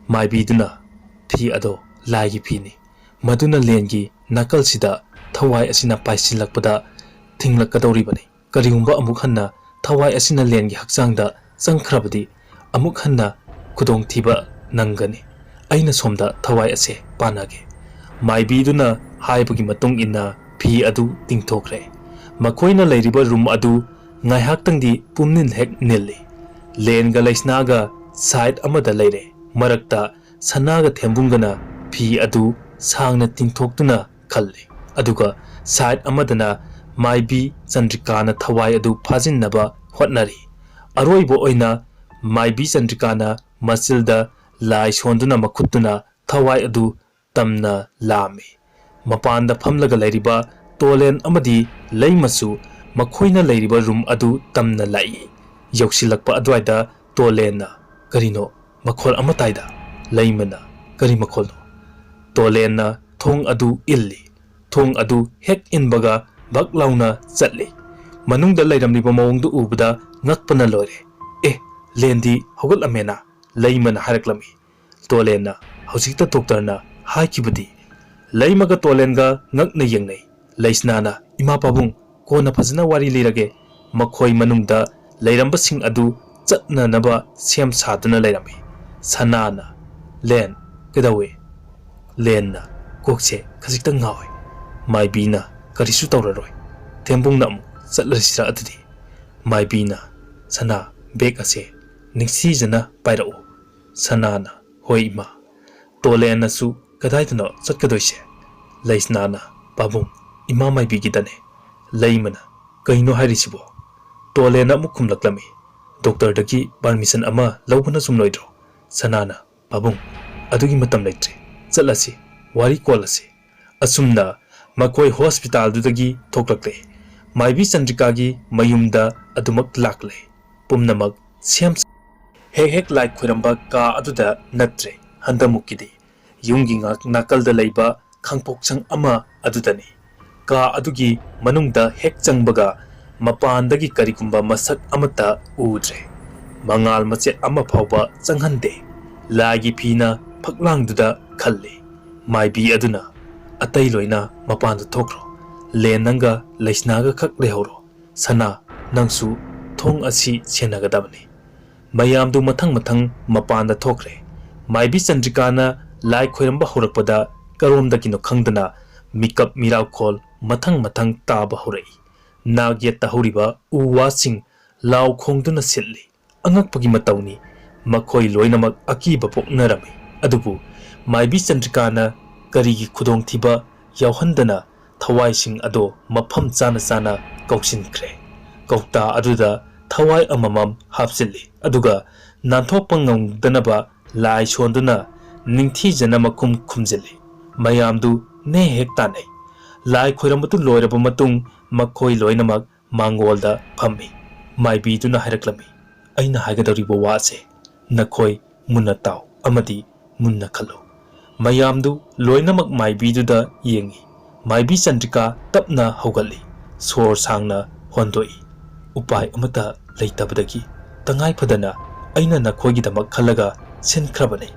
ꯃꯥꯏꯕꯤꯗꯨꯅ, "ꯐꯤ ꯑꯗꯣ ꯂꯥꯏꯒꯤ ꯐꯤꯅꯤ꯫ ꯃꯗꯨꯅ ꯂꯦꯟꯒꯤ ꯅꯥꯀꯜꯁꯤꯗ ꯊꯋꯥꯏ ꯑꯁꯤꯅ ꯄꯥꯏꯁꯤꯜꯂꯛꯄꯗ ꯊꯤꯡꯂꯛꯀꯗꯧꯔꯤꯕꯅꯤ꯫ ꯀꯔꯤꯒꯨꯝꯕ ꯑꯃꯨꯛ ꯍꯟꯅ ꯊꯋꯥꯏ ꯑꯁꯤꯅ ꯂꯦꯟꯒꯤ ꯍꯛꯆꯥꯡꯗ ꯆꯪꯈ꯭ꯔꯕꯗꯤ ꯑꯃꯨꯛ ꯍꯟꯅ ꯈꯨꯗꯣꯡꯊꯤꯕ ꯅꯪꯒꯅꯤ꯫ ꯑꯩꯅ ꯁꯣꯝꯗ ꯊꯋꯥꯏ ꯑꯁꯦ ꯄꯥꯟꯅꯒꯦ꯫" ꯃꯥꯏꯕꯤꯗꯨꯅ ꯍꯥꯏꯕꯒꯤ ꯃꯇꯨꯡ ꯏꯟꯅ ꯐꯤ ꯑꯗꯨ ꯇꯤꯡꯊꯣꯛꯈ꯭ꯔꯦ꯫ ꯃꯈꯣꯏꯅ ꯂꯩꯔꯤꯕ ꯔꯨꯝ ꯑꯗꯨ ꯉꯥꯏꯍꯥꯛꯇꯪꯗꯤ ꯄꯨꯝꯅꯤꯜ ꯍꯦꯛ ꯅꯤꯜꯂꯤ꯫ ꯂꯦꯟꯒ ꯂꯩꯁꯅꯥꯒ ꯁꯥꯏꯠ ꯑꯃꯗ ꯂꯩꯔꯦ꯫ ꯃꯔꯛꯇ ꯁꯅꯥꯒ ꯊꯦꯝꯕꯨꯡꯒꯅ ꯐꯤ ꯑꯗꯨ ꯁꯥꯡꯅ ꯇꯤꯡꯊꯣꯛꯇꯨꯅ ꯈꯜꯂꯤ꯫ ꯑꯗꯨꯒ ꯁꯥꯏꯠ ꯑꯃꯗꯅ ꯃꯥꯏꯕꯤ ꯆꯟꯗ꯭ꯔꯤꯀꯥꯅ ꯊꯋꯥꯏ ꯑꯗꯨ ꯐꯥꯖꯤꯟꯅꯕ ꯍꯣꯠꯅꯔꯤ꯫ ꯑꯔꯣꯏꯕ ꯑꯣꯏꯅ ꯃꯥꯏꯕꯤ ꯆꯟꯗ꯭ꯔꯤꯀꯥꯅ ꯃꯆꯤꯜꯗ ꯂꯥꯏ ꯁꯣꯟꯗꯨꯅ ꯃꯈꯨꯠꯇꯨꯅ ꯊꯋꯥꯏ ꯑꯗꯨ ꯇꯝꯅ ꯂꯥꯝꯃꯤ꯫ ꯃꯄꯥꯟꯗ ꯐꯝꯂꯒ ꯂꯩꯔꯤꯕ ꯇꯣꯂꯦꯟ ꯑꯃꯗꯤ ꯂꯩꯃꯁꯨ ꯃꯈꯣꯏꯅ ꯂꯩꯔꯤꯕ ꯔꯨꯝ ꯑꯗꯨ ꯇꯝꯅ ꯂꯥꯛꯏ꯫ ꯌꯧꯁꯤꯜꯂꯛꯄ ꯑꯗꯨꯋꯥꯏꯗ ꯇꯣꯂꯦꯟꯅ, "ꯀꯔꯤꯅꯣ ꯃꯈꯣꯜ ꯑꯃ ꯇꯥꯏꯗ?" ꯂꯩꯃꯅ, "ꯀꯔꯤ ꯃꯈꯣꯜꯅꯣ?" ꯇꯣꯂꯦꯟꯅ ꯊꯣꯡ ꯑꯗꯨ ꯏꯜꯂꯤ꯫ ꯊꯣꯡ ꯑꯗꯨ ꯍꯦꯛ ꯏꯟꯕꯒ ꯚꯛ ꯂꯥꯎꯅ ꯆꯠꯂꯤ꯫ ꯃꯅꯨꯡꯗ ꯂꯩꯔꯝꯂꯤꯕ ꯃꯑꯣꯡꯗꯨ ꯎꯕꯗ ꯉꯛꯄꯅ ꯂꯣꯏꯔꯦ꯫ "ꯑꯦ, ꯂꯦꯟꯗꯤ ꯍꯧꯒꯠꯂꯝꯃꯦꯅ?" ꯂꯩꯃꯅ ꯍꯥꯏꯔꯛꯂꯝꯃꯤ꯫ ꯇꯣꯂꯦꯟꯅ, "ꯍꯧꯖꯤꯛꯇ ꯗꯣꯛꯇꯔꯅ ꯍꯥꯏꯈꯤꯕꯗꯤ?" ꯂꯩꯃꯒ ꯇꯣꯂꯦꯟꯒ ꯉꯛꯅ ꯌꯦꯡꯅꯩ꯫ ꯂꯩꯁꯅꯥꯅ, "ꯏꯃꯥ ꯄꯥꯕꯨꯡ, ꯀꯣꯟꯅ ꯐꯖꯅ ꯋꯥꯔꯤ ꯂꯤꯔꯒꯦ꯫" ꯃꯈꯣꯏ ꯃꯅꯨꯡꯗ ꯂꯩꯔꯝꯕꯁꯤꯡ ꯑꯗꯨ ꯆꯠꯅꯅꯕ ꯁꯦꯝ ꯁꯥꯗꯨꯅ ꯂꯩꯔꯝꯃꯤ꯫ ꯁꯅꯥꯅ, "ꯂꯦꯟ, ꯀꯩꯗꯧꯏ?" ꯂꯦꯟꯅ, "ꯀꯣꯛꯁꯦ ꯈꯖꯤꯛꯇꯪ ꯉꯥꯎꯏ꯫" ꯃꯥꯏꯕꯤꯅ, "ꯀꯔꯤꯁꯨ ꯇꯧꯔꯔꯣꯏ꯫" ꯊꯦꯝꯕꯨꯡꯅ ꯑꯃꯨꯛ, ꯆꯠꯂꯁꯤꯔꯥ ꯑꯗꯨꯗꯤ?" ꯃꯥꯏꯕꯤꯅ, "ꯁꯅꯥ, ꯕꯦꯒ ꯑꯁꯦ ꯅꯤꯡꯊꯤꯖꯅ ꯄꯥꯏꯔꯛꯎ꯫" ꯁꯅꯥꯅ, "ꯍꯣꯏ ꯏꯃꯥ꯫" ꯇꯣꯂꯦꯟꯅꯁꯨ ꯀꯗꯥꯏꯗꯅꯣ ꯆꯠꯀꯗꯣꯏꯁꯦ? ꯂꯩꯁꯅꯥꯅ, "ꯄꯥꯕꯨꯡ, ꯏꯃꯥ ꯃꯥꯏꯕꯤꯒꯤꯗꯅꯦ꯫" ꯂꯩꯃꯅ, "ꯀꯩꯅꯣ ꯍꯥꯏꯔꯤꯁꯤꯕꯣ?" ꯇꯣꯂꯦꯟꯅ ꯑꯃꯨꯛ ꯈꯨꯝꯂꯛꯂꯝꯃꯤ, "ꯗꯣꯛꯇꯔꯗꯒꯤ ꯄꯥꯔꯃꯤꯁꯟ ꯑꯃ ꯂꯧꯕꯅ ꯆꯨꯝꯂꯣꯏꯗ꯭ꯔꯣ?" ꯁꯅꯥꯅ, "ꯄꯥꯕꯨꯡ, ꯑꯗꯨꯒꯤ ꯃꯇꯝ ꯂꯩꯇ꯭ꯔꯦ꯫ ꯆꯠꯂꯁꯤ, ꯋꯥꯔꯤ ꯀꯣꯜꯂꯁꯤ꯫" ꯑꯁꯨꯝꯅ ꯃꯈꯣꯏ ꯍꯣꯁꯄꯤꯇꯥꯜꯗꯨꯗꯒꯤ ꯊꯣꯛꯂꯛꯂꯦ꯫ ꯃꯥꯏꯕꯤ ꯆꯟꯗ꯭ꯔꯤꯀꯥꯒꯤ ꯃꯌꯨꯝꯗ ꯑꯗꯨꯃꯛ ꯂꯥꯛꯂꯦ꯫ ꯄꯨꯝꯅꯃꯛ ꯁꯦꯝ ꯍꯦꯛ ꯍꯦꯛ ꯂꯥꯏ ꯈꯣꯏꯔꯝꯕ ꯀꯥ ꯑꯗꯨꯗ ꯅꯠꯇ꯭ꯔꯦ ꯍꯟꯗꯃꯨꯛꯀꯤꯗꯤ꯫ ꯌꯨꯝꯒꯤ ꯉꯥꯛ-, ꯅꯥꯀꯜꯗ ꯂꯩꯕ ꯈꯥꯡꯄꯣꯛꯁꯪ ꯑꯃ ꯑꯗꯨꯗꯅꯤ꯫ ꯀꯥ ꯑꯗꯨꯒꯤ ꯃꯅꯨꯡꯗ ꯍꯦꯛ ꯆꯪꯕꯒ ꯃꯄꯥꯟꯗꯒꯤ ꯀꯔꯤꯒꯨꯝꯕ ꯃꯁꯛ ꯑꯃꯠꯇ ꯎꯗ꯭ꯔꯦ꯫ ꯃꯉꯥꯜ ꯃꯆꯦꯠ ꯑꯃ ꯐꯥꯎꯕ ꯆꯪꯍꯟꯗꯦ꯫ ꯂꯥꯏꯒꯤ ꯐꯤꯅ ꯐꯛꯂꯥꯡꯗꯨꯗ ꯈꯜꯂꯤ꯫ ꯃꯥꯏꯕꯤ ꯑꯗꯨꯅ, "ꯑꯇꯩ ꯂꯣꯏꯅ ꯃꯄꯥꯟꯗ ꯊꯣꯛꯈ꯭ꯔꯣ꯫ ꯂꯦꯟ ꯅꯪꯒ ꯂꯩꯁꯅꯥꯒ ꯈꯛ ꯂꯩꯍꯧꯔꯣ꯫ ꯁꯅꯥ, ꯅꯪꯁꯨ ꯊꯣꯡ ꯑꯁꯤ ꯁꯦꯟꯅꯒꯗꯕꯅꯤ꯫" ꯃꯌꯥꯝꯗꯨ ꯃꯊꯪ ꯃꯊꯪ ꯃꯄꯥꯟꯗ ꯊꯣꯛꯈ꯭ꯔꯦ꯫ ꯃꯥꯏꯕꯤ ꯆꯟꯗ꯭ꯔꯤꯀꯥꯅ ꯂꯥꯏ ꯈꯣꯏꯔꯝꯕ ꯍꯧꯔꯛꯄꯗ ꯀꯔꯣꯝꯗꯒꯤꯅꯣ ꯈꯪꯗꯅ ꯃꯤꯀꯞ ꯃꯤꯔꯥꯎꯈꯣꯜ ꯃꯊꯪ ꯃꯊꯪ ꯇꯥꯕ ꯍꯧꯔꯛꯏ꯫ ꯅꯥꯛ ꯌꯦꯠꯇ ꯍꯧꯔꯤꯕ ꯎ ꯋꯥꯁꯤꯡ ꯂꯥꯎ ꯈꯣꯡꯗꯨꯅ ꯁꯤꯠꯂꯤ꯫ ꯑꯉꯛꯄꯒꯤ ꯃꯇꯧꯅꯤ꯫ ꯃꯈꯣꯏ ꯂꯣꯏꯅꯃꯛ ꯑꯀꯤꯕ ꯄꯣꯛꯅꯔꯝꯃꯤ꯫ ꯑꯗꯨꯕꯨ ꯃꯥꯏꯕꯤ ꯆꯟꯗ꯭ꯔꯤꯀꯥꯅ ꯀꯔꯤꯒꯤ ꯈꯨꯗꯣꯡꯊꯤꯕ ꯌꯥꯎꯍꯟꯗꯅ ꯊꯋꯥꯏꯁꯤꯡ ꯑꯗꯣ ꯃꯐꯝ ꯆꯥꯅ ꯆꯥꯅ ꯀꯧꯁꯤꯟꯈ꯭ꯔꯦ꯫ ꯀꯧꯇꯥ ꯑꯗꯨꯗ ꯊꯋꯥꯏ ꯑꯃꯃꯝ ꯍꯥꯞꯆꯤꯜꯂꯤ꯫ ꯑꯗꯨꯒ ꯅꯥꯟꯊꯣꯛꯄ ꯉꯝꯗꯅꯕ ꯂꯥꯏ ꯁꯣꯟꯗꯨꯅ ꯅꯤꯡꯊꯤꯖꯅ ꯃꯈꯨꯝ ꯈꯨꯝꯖꯤꯜꯂꯤ꯫ ꯃꯌꯥꯝꯗꯨ ꯅꯦ ꯍꯦꯛ ꯇꯥꯟꯅꯩ꯫ ꯂꯥꯏ ꯈꯣꯏꯔꯝꯕꯗꯨ ꯂꯣꯏꯔꯕ ꯃꯇꯨꯡ ꯃꯈꯣꯏ ꯂꯣꯏꯅꯃꯛ ꯃꯥꯡꯒꯣꯜꯗ ꯐꯝꯃꯤ꯫ ꯃꯥꯏꯕꯤꯗꯨꯅ ꯍꯥꯏꯔꯛꯂꯝꯃꯤ, "ꯑꯩꯅ ꯍꯥꯏꯒꯗꯧꯔꯤꯕ ꯋꯥꯁꯦ ꯅꯈꯣꯏ ꯃꯨꯟꯅ ꯇꯥꯎ ꯑꯃꯗꯤ ꯃꯨꯟꯅ ꯈꯜꯂꯨ꯫" ꯃꯌꯥꯝꯗꯨ ꯂꯣꯏꯅꯃꯛ ꯃꯥꯏꯕꯤꯗꯨꯗ ꯌꯦꯡꯉꯤ꯫ ꯃꯥꯏꯕꯤ ꯆꯟꯗ꯭ꯔꯤꯀꯥ ꯇꯞꯅ ꯍꯧꯒꯠꯂꯤ꯫ ꯁꯣꯔ ꯁꯥꯡꯅ ꯍꯣꯟꯗꯣꯛꯏ꯫ "ꯎꯄꯥꯏ ꯑꯃꯠꯇ ꯂꯩꯇꯕꯗꯒꯤ ꯇꯉꯥꯏ ꯐꯗꯅ ꯑꯩꯅ ꯅꯈꯣꯏꯒꯤꯗꯃꯛ ꯈꯜꯂꯒ ꯁꯤꯟꯈ꯭ꯔꯕꯅꯤ꯫"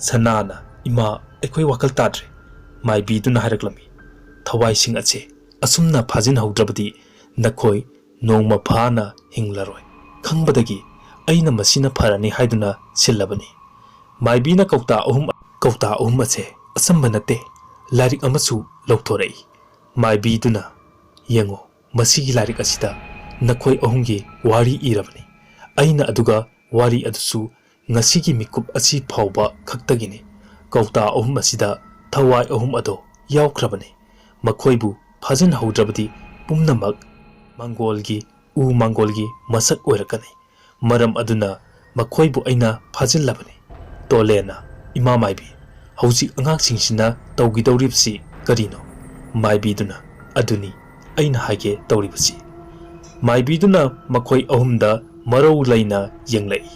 ꯁꯅꯥꯅ, "ꯏꯃꯥ, ꯑꯩꯈꯣꯏ ꯋꯥꯈꯜ ꯇꯥꯗ꯭ꯔꯦ꯫" ꯃꯥꯏꯕꯤꯗꯨꯅ ꯍꯥꯏꯔꯛꯂꯝꯃꯤ, "ꯊꯋꯥꯏꯁꯤꯡ ꯑꯁꯦ ꯑꯁꯨꯝꯅ ꯐꯥꯖꯤꯟꯍꯧꯗ꯭ꯔꯕꯗꯤ ꯅꯈꯣꯏ ꯅꯣꯡꯃ ꯐꯥꯅ ꯍꯤꯡꯂꯔꯣꯏ꯫ ꯈꯪꯕꯗꯒꯤ ꯑꯩꯅ ꯃꯁꯤꯅ ꯐꯔꯅꯤ ꯍꯥꯏꯗꯨꯅ ꯁꯤꯜꯂꯕꯅꯤ꯫" ꯃꯥꯏꯕꯤꯅ ꯀꯧꯇꯥ ꯑꯍꯨꯝ, ꯀꯧꯇꯥ ꯑꯍꯨꯝ ꯑꯁꯦ ꯑꯆꯝꯕ ꯅꯠꯇꯦ, ꯂꯥꯏꯔꯤꯛ ꯑꯃꯁꯨ ꯂꯧꯊꯣꯔꯛꯏ꯫ ꯃꯥꯏꯕꯤꯗꯨꯅ, "ꯌꯦꯡꯉꯨ, ꯃꯁꯤꯒꯤ ꯂꯥꯏꯔꯤꯛ ꯑꯁꯤꯗ ꯅꯈꯣꯏ ꯑꯍꯨꯝꯒꯤ ꯋꯥꯔꯤ ꯏꯔꯕꯅꯤ꯫ ꯑꯩꯅ ꯑꯗꯨꯒ ꯋꯥꯔꯤ ꯑꯗꯨꯁꯨ ꯉꯁꯤꯒꯤ ꯃꯤꯀꯨꯞ ꯑꯁꯤ ꯐꯥꯎꯕ ꯈꯛꯇꯒꯤꯅꯤ꯫ ꯀꯧꯇꯥ ꯑꯍꯨꯝ ꯑꯁꯤꯗ ꯊꯋꯥꯏ ꯑꯍꯨꯝ ꯑꯗꯣ ꯌꯥꯎꯈ꯭ꯔꯕꯅꯤ꯫ ꯃꯈꯣꯏꯕꯨ ꯐꯥꯖꯤꯟꯍꯧꯗ꯭ꯔꯕꯗꯤ ꯄꯨꯝꯅꯃꯛ ꯃꯪꯒꯣꯜꯒꯤ ꯎ ꯃꯪꯒꯣꯜꯒꯤ ꯃꯁꯛ ꯑꯣꯏꯔꯛꯀꯅꯤ꯫ ꯃꯔꯝ ꯑꯗꯨꯅ ꯃꯈꯣꯏꯕꯨ ꯑꯩꯅ ꯐꯥꯖꯤꯜꯂꯕꯅꯤ꯫ ꯇꯣꯂꯦꯟꯅ, "ꯏꯃꯥ ꯃꯥꯏꯕꯤ, ꯍꯧꯖꯤꯛ ꯑꯉꯥꯡꯁꯤꯡꯁꯤꯅ ꯇꯧꯒꯗꯧꯔꯤꯕꯁꯤ ꯀꯔꯤꯅꯣ?" ꯃꯥꯏꯕꯤꯗꯨꯅ, "ꯑꯗꯨꯅꯤ ꯑꯩꯅ ꯍꯥꯏꯒꯦ ꯇꯧꯔꯤꯕꯁꯤ꯫" ꯃꯥꯏꯕꯤꯗꯨꯅ ꯃꯈꯣꯏ ꯑꯍꯨꯝꯗ ꯃꯔꯧ ꯂꯩꯅ ꯌꯦꯡꯂꯛꯏ꯫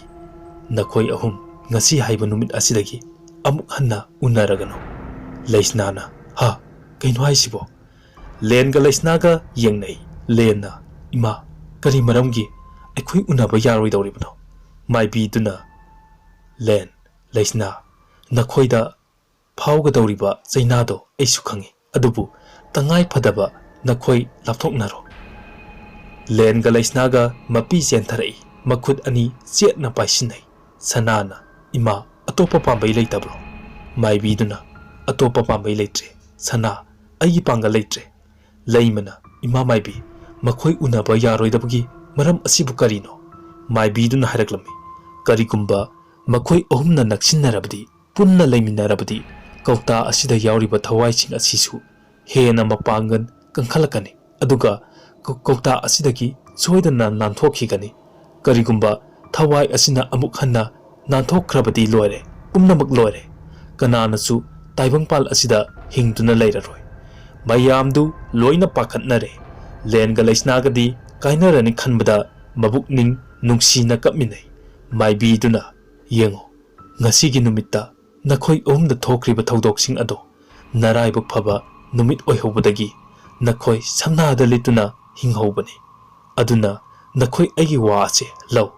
"ꯅꯈꯣꯏ ꯑꯍꯨꯝ ꯉꯁꯤ ꯍꯥꯏꯕ ꯅꯨꯃꯤꯠ ꯑꯁꯤꯗꯒꯤ ꯑꯃꯨꯛ ꯍꯟꯅ ꯎꯅꯔꯒꯅꯨ꯫" ꯂꯩꯁꯅꯥꯅ, "ꯍꯥ? ꯀꯩꯅꯣ ꯍꯥꯏꯁꯤꯕꯣ?" ꯂꯦꯟꯒ ꯂꯩꯁꯅꯥꯒ ꯌꯦꯡꯅꯩ꯫ ꯂꯦꯟꯅ, "ꯏꯃꯥ, ꯀꯔꯤ ꯃꯔꯝꯒꯤ ꯑꯩꯈꯣꯏ ꯎꯅꯕ ꯌꯥꯔꯣꯏꯗꯧꯔꯤꯕꯅꯣ?" ꯃꯥꯏꯕꯤꯗꯨꯅ, "ꯂꯦꯟ, ꯂꯩꯁꯅꯥ, ꯅꯈꯣꯏꯗ ꯐꯥꯎꯒꯗꯧꯔꯤꯕ ꯆꯩꯅꯥꯗꯣ ꯑꯩꯁꯨ ꯈꯪꯏ, ꯑꯗꯨꯕꯨ ꯇꯉꯥꯏ ꯐꯗꯕ ꯅꯈꯣꯏ ꯂꯥꯞꯊꯣꯛꯅꯔꯣ꯫" ꯂꯦꯟꯒ ꯂꯩꯁꯅꯥꯒ ꯃꯄꯤ ꯆꯦꯟꯊꯔꯛꯏ, ꯃꯈꯨꯠ ꯑꯅꯤ ꯆꯦꯠꯅ ꯄꯥꯏꯁꯤꯟꯅꯩ꯫ ꯁꯅꯥꯅ, "ꯏꯃꯥ, ꯑꯇꯣꯞꯄ ꯄꯥꯝꯕꯩ ꯂꯩꯇꯕ꯭ꯔꯣ?" ꯃꯥꯏꯕꯤꯗꯨꯅ, "ꯑꯇꯣꯞꯄ ꯄꯥꯝꯕꯩ ꯂꯩꯇ꯭ꯔꯦ ꯁꯅꯥ, ꯑꯩꯒꯤ ꯄꯥꯡꯒꯜ ꯂꯩꯇ꯭ꯔꯦ꯫" ꯂꯩꯃꯅ, "ꯏꯃꯥ ꯃꯥꯏꯕꯤ, ꯃꯈꯣꯏ ꯎꯅꯕ ꯌꯥꯔꯣꯏꯗꯕꯒꯤ ꯃꯔꯝ ꯑꯁꯤꯕꯨ ꯀꯔꯤꯅꯣ?" ꯃꯥꯏꯕꯤꯗꯨꯅ ꯍꯥꯏꯔꯛꯂꯝꯃꯤ, "ꯀꯔꯤꯒꯨꯝꯕ ꯃꯈꯣꯏ ꯑꯍꯨꯝꯅ ꯅꯛꯁꯤꯟꯅꯔꯕꯗꯤ, ꯄꯨꯟꯅ ꯂꯩꯃꯤꯟꯅꯔꯕꯗꯤ, ꯀꯧꯇꯥ ꯑꯁꯤꯗ ꯌꯥꯎꯔꯤꯕ ꯊꯋꯥꯏꯁꯤꯡ ꯑꯁꯤꯁꯨ ꯍꯦꯟꯅ ꯃꯄꯥꯡꯒꯜ ꯀꯟꯈꯠꯂꯛꯀꯅꯤ꯫ ꯑꯗꯨꯒ ꯀꯧ-, ꯀꯧꯇꯥ ꯑꯁꯤꯗꯒꯤ ꯁꯣꯏꯗꯅ ꯅꯥꯟꯊꯣꯛꯈꯤꯒꯅꯤ꯫ ꯀꯔꯤꯒꯨꯝꯕ ꯊꯋꯥꯏ ꯑꯁꯤꯅ ꯑꯃꯨꯛ ꯍꯟꯅ ꯅꯥꯟꯊꯣꯛꯈ꯭ꯔꯕꯗꯤ ꯂꯣꯏꯔꯦ, ꯄꯨꯝꯅꯃꯛ ꯂꯣꯏꯔꯦ꯫ ꯀꯅꯥꯅꯁꯨ ꯇꯥꯏꯕꯪꯄꯥꯜ ꯑꯁꯤꯗ ꯍꯤꯡꯗꯨꯅ ꯂꯩꯔꯔꯣꯏ꯫" ꯃꯌꯥꯝꯗꯨ ꯂꯣꯏꯅ ꯄꯥꯈꯠꯅꯔꯦ꯫ ꯂꯦꯟꯒ ꯂꯩꯁꯅꯥꯒꯗꯤ ꯀꯥꯏꯅꯔꯅꯤ ꯈꯟꯕꯗ ꯃꯕꯨꯛꯅꯤꯡ ꯅꯨꯡꯁꯤꯅ ꯀꯞꯃꯤꯟꯅꯩ꯫ ꯃꯥꯏꯕꯤꯗꯨꯅ, "ꯌꯦꯡꯉꯨ, ꯉꯁꯤꯒꯤ ꯅꯨꯃꯤꯠꯇ ꯅꯈꯣꯏ ꯑꯍꯨꯝꯗ ꯊꯣꯛꯈ꯭ꯔꯤꯕ ꯊꯧꯗꯣꯛꯁꯤꯡ ꯑꯗꯣ ꯅꯔꯥꯏꯕꯛ ꯐꯕ ꯅꯨꯃꯤꯠ ꯑꯣꯏꯍꯧꯕꯗꯒꯤ ꯅꯈꯣꯏ ꯁꯝꯅꯥꯗ ꯂꯤꯠꯇꯨꯅ ꯍꯤꯡꯍꯧꯕꯅꯤ꯫ ꯑꯗꯨꯅ ꯅꯈꯣꯏ ꯑꯩꯒꯤ ꯋꯥ ꯑꯁꯦ ꯂꯧ,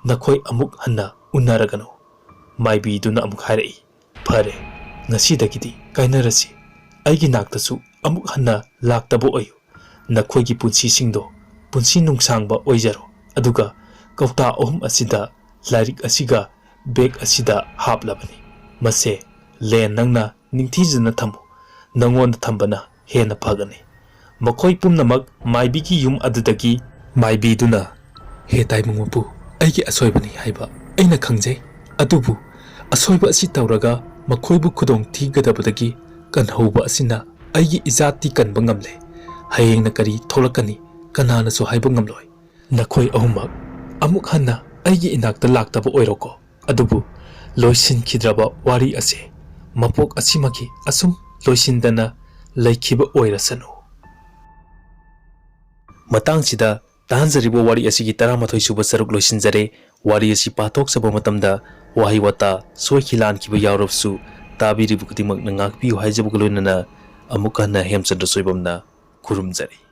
ꯅꯈꯣꯏ ꯑꯃꯨꯛ ꯍꯟꯅ ꯎꯅꯔꯒꯅꯨ꯫" ꯃꯥꯏꯕꯤꯗꯨꯅ ꯑꯃꯨꯛ ꯍꯥꯏꯔꯛꯏ, "ꯐꯔꯦ, ꯉꯁꯤꯗꯒꯤꯗꯤ ꯀꯥꯏꯅꯔꯁꯤ꯫ ꯑꯩꯒꯤ ꯅꯥꯛꯇꯁꯨ ꯑꯃꯨꯛ ꯍꯟꯅ ꯂꯥꯛꯇꯕ ꯑꯣꯏꯌꯨ꯫ ꯅꯈꯣꯏꯒꯤ ꯄꯨꯟꯁꯤꯁꯤꯡꯗꯣ ꯄꯨꯟꯁꯤ ꯅꯨꯡꯁꯥꯡꯕ ꯑꯣꯏꯖꯔꯣ꯫" ꯑꯗꯨꯒ ꯀꯧꯇꯥ ꯑꯍꯨꯝ ꯑꯁꯤꯗ ꯂꯥꯏꯔꯤꯛ ꯑꯁꯤꯒ ꯕꯦꯒ ꯑꯁꯤꯗ ꯍꯥꯞꯂꯕꯅꯤ꯫ ꯃꯁꯦ, ꯂꯦꯟ, ꯅꯪꯅ ꯅꯤꯡꯊꯤꯖꯅ ꯊꯝꯃꯨ꯫ ꯅꯪꯉꯣꯟꯗ ꯊꯝꯕꯅ ꯍꯦꯟꯅ ꯐꯒꯅꯤ꯫ ꯃꯈꯣꯏ ꯄꯨꯝꯅꯃꯛ ꯃꯥꯏꯕꯤꯒꯤ ꯌꯨꯝ ꯑꯗꯨꯗꯒꯤ ꯃꯥꯏꯕꯤꯗꯨꯅ, "ꯍꯦ ꯇꯥꯏꯕꯪ ꯃꯄꯨ, ꯑꯩꯒꯤ ꯑꯁꯣꯏꯕꯅꯤ ꯍꯥꯏꯕ ꯑꯩꯅ ꯈꯪꯖꯩ, ꯑꯗꯨꯕꯨ ꯑꯁꯣꯏꯕ ꯑꯁꯤ ꯇꯧꯔꯒ ꯃꯈꯣꯏꯕꯨ ꯈꯨꯗꯣꯡ ꯊꯤꯒꯗꯕꯗꯒꯤ ꯀꯟꯍꯧꯕ ꯑꯁꯤꯅ ꯑꯩꯒꯤ ꯏꯖꯥꯠꯇꯤ ꯀꯟꯕ ꯉꯝꯂꯦ꯫ ꯍꯌꯦꯡꯅ ꯀꯔꯤ ꯊꯣꯛꯂꯛꯀꯅꯤ ꯀꯅꯥꯅꯁꯨ ꯍꯥꯏꯕ ꯉꯝꯂꯣꯏ꯫ ꯅꯈꯣꯏ ꯑꯍꯨꯝꯃꯛ ꯑꯃꯨꯛ ꯍꯟꯅ ꯑꯩꯒꯤ ꯏꯅꯥꯛꯇ ꯂꯥꯛꯇꯕ ꯑꯣꯏꯔꯣꯀꯣ꯫ ꯑꯗꯨꯕꯨ ꯂꯣꯏꯁꯤꯟꯈꯤꯗ꯭ꯔꯕ ꯋꯥꯔꯤ ꯑꯁꯤ ꯃꯄꯣꯛ ꯑꯁꯤꯃꯛꯀꯤ ꯑꯁꯨꯝ ꯂꯣꯏꯁꯤꯟꯗꯅ ꯂꯩꯈꯤꯕ ꯑꯣꯏꯔꯁꯅꯨ"꯫ ꯃꯇꯥꯡꯁꯤꯗ ꯇꯥꯍꯟꯖꯔꯤꯕ ꯋꯥꯔꯤ ꯑꯁꯤꯒꯤ ꯇꯔꯥꯃꯥꯊꯣꯏ ꯁꯨꯕ ꯁꯔꯨꯛ ꯂꯣꯏꯁꯤꯟꯖꯔꯦ꯫ ꯋꯥꯔꯤ ꯑꯁꯤ ꯄꯥꯊꯣꯛꯆꯕ ꯃꯇꯝꯗ ꯋꯥꯍꯩ ꯋꯥꯇꯥ ꯁꯣꯏꯈꯤ ꯂꯥꯟꯈꯤꯕ ꯌꯥꯎꯔꯕꯁꯨ ꯇꯥꯕꯤꯔꯤꯕ ꯈꯨꯗꯤꯡꯃꯛꯅ ꯉꯥꯛꯄꯤꯌꯨ ꯍꯥꯏꯖꯕꯒ ꯂꯣꯏꯅꯅ ꯑꯃꯨꯛ ꯍꯟꯅ ꯍꯦꯝꯆꯟꯗ꯭ꯔ ꯁꯣꯏꯕꯝꯅ ꯈꯨꯔꯨꯝꯖꯔꯤ꯫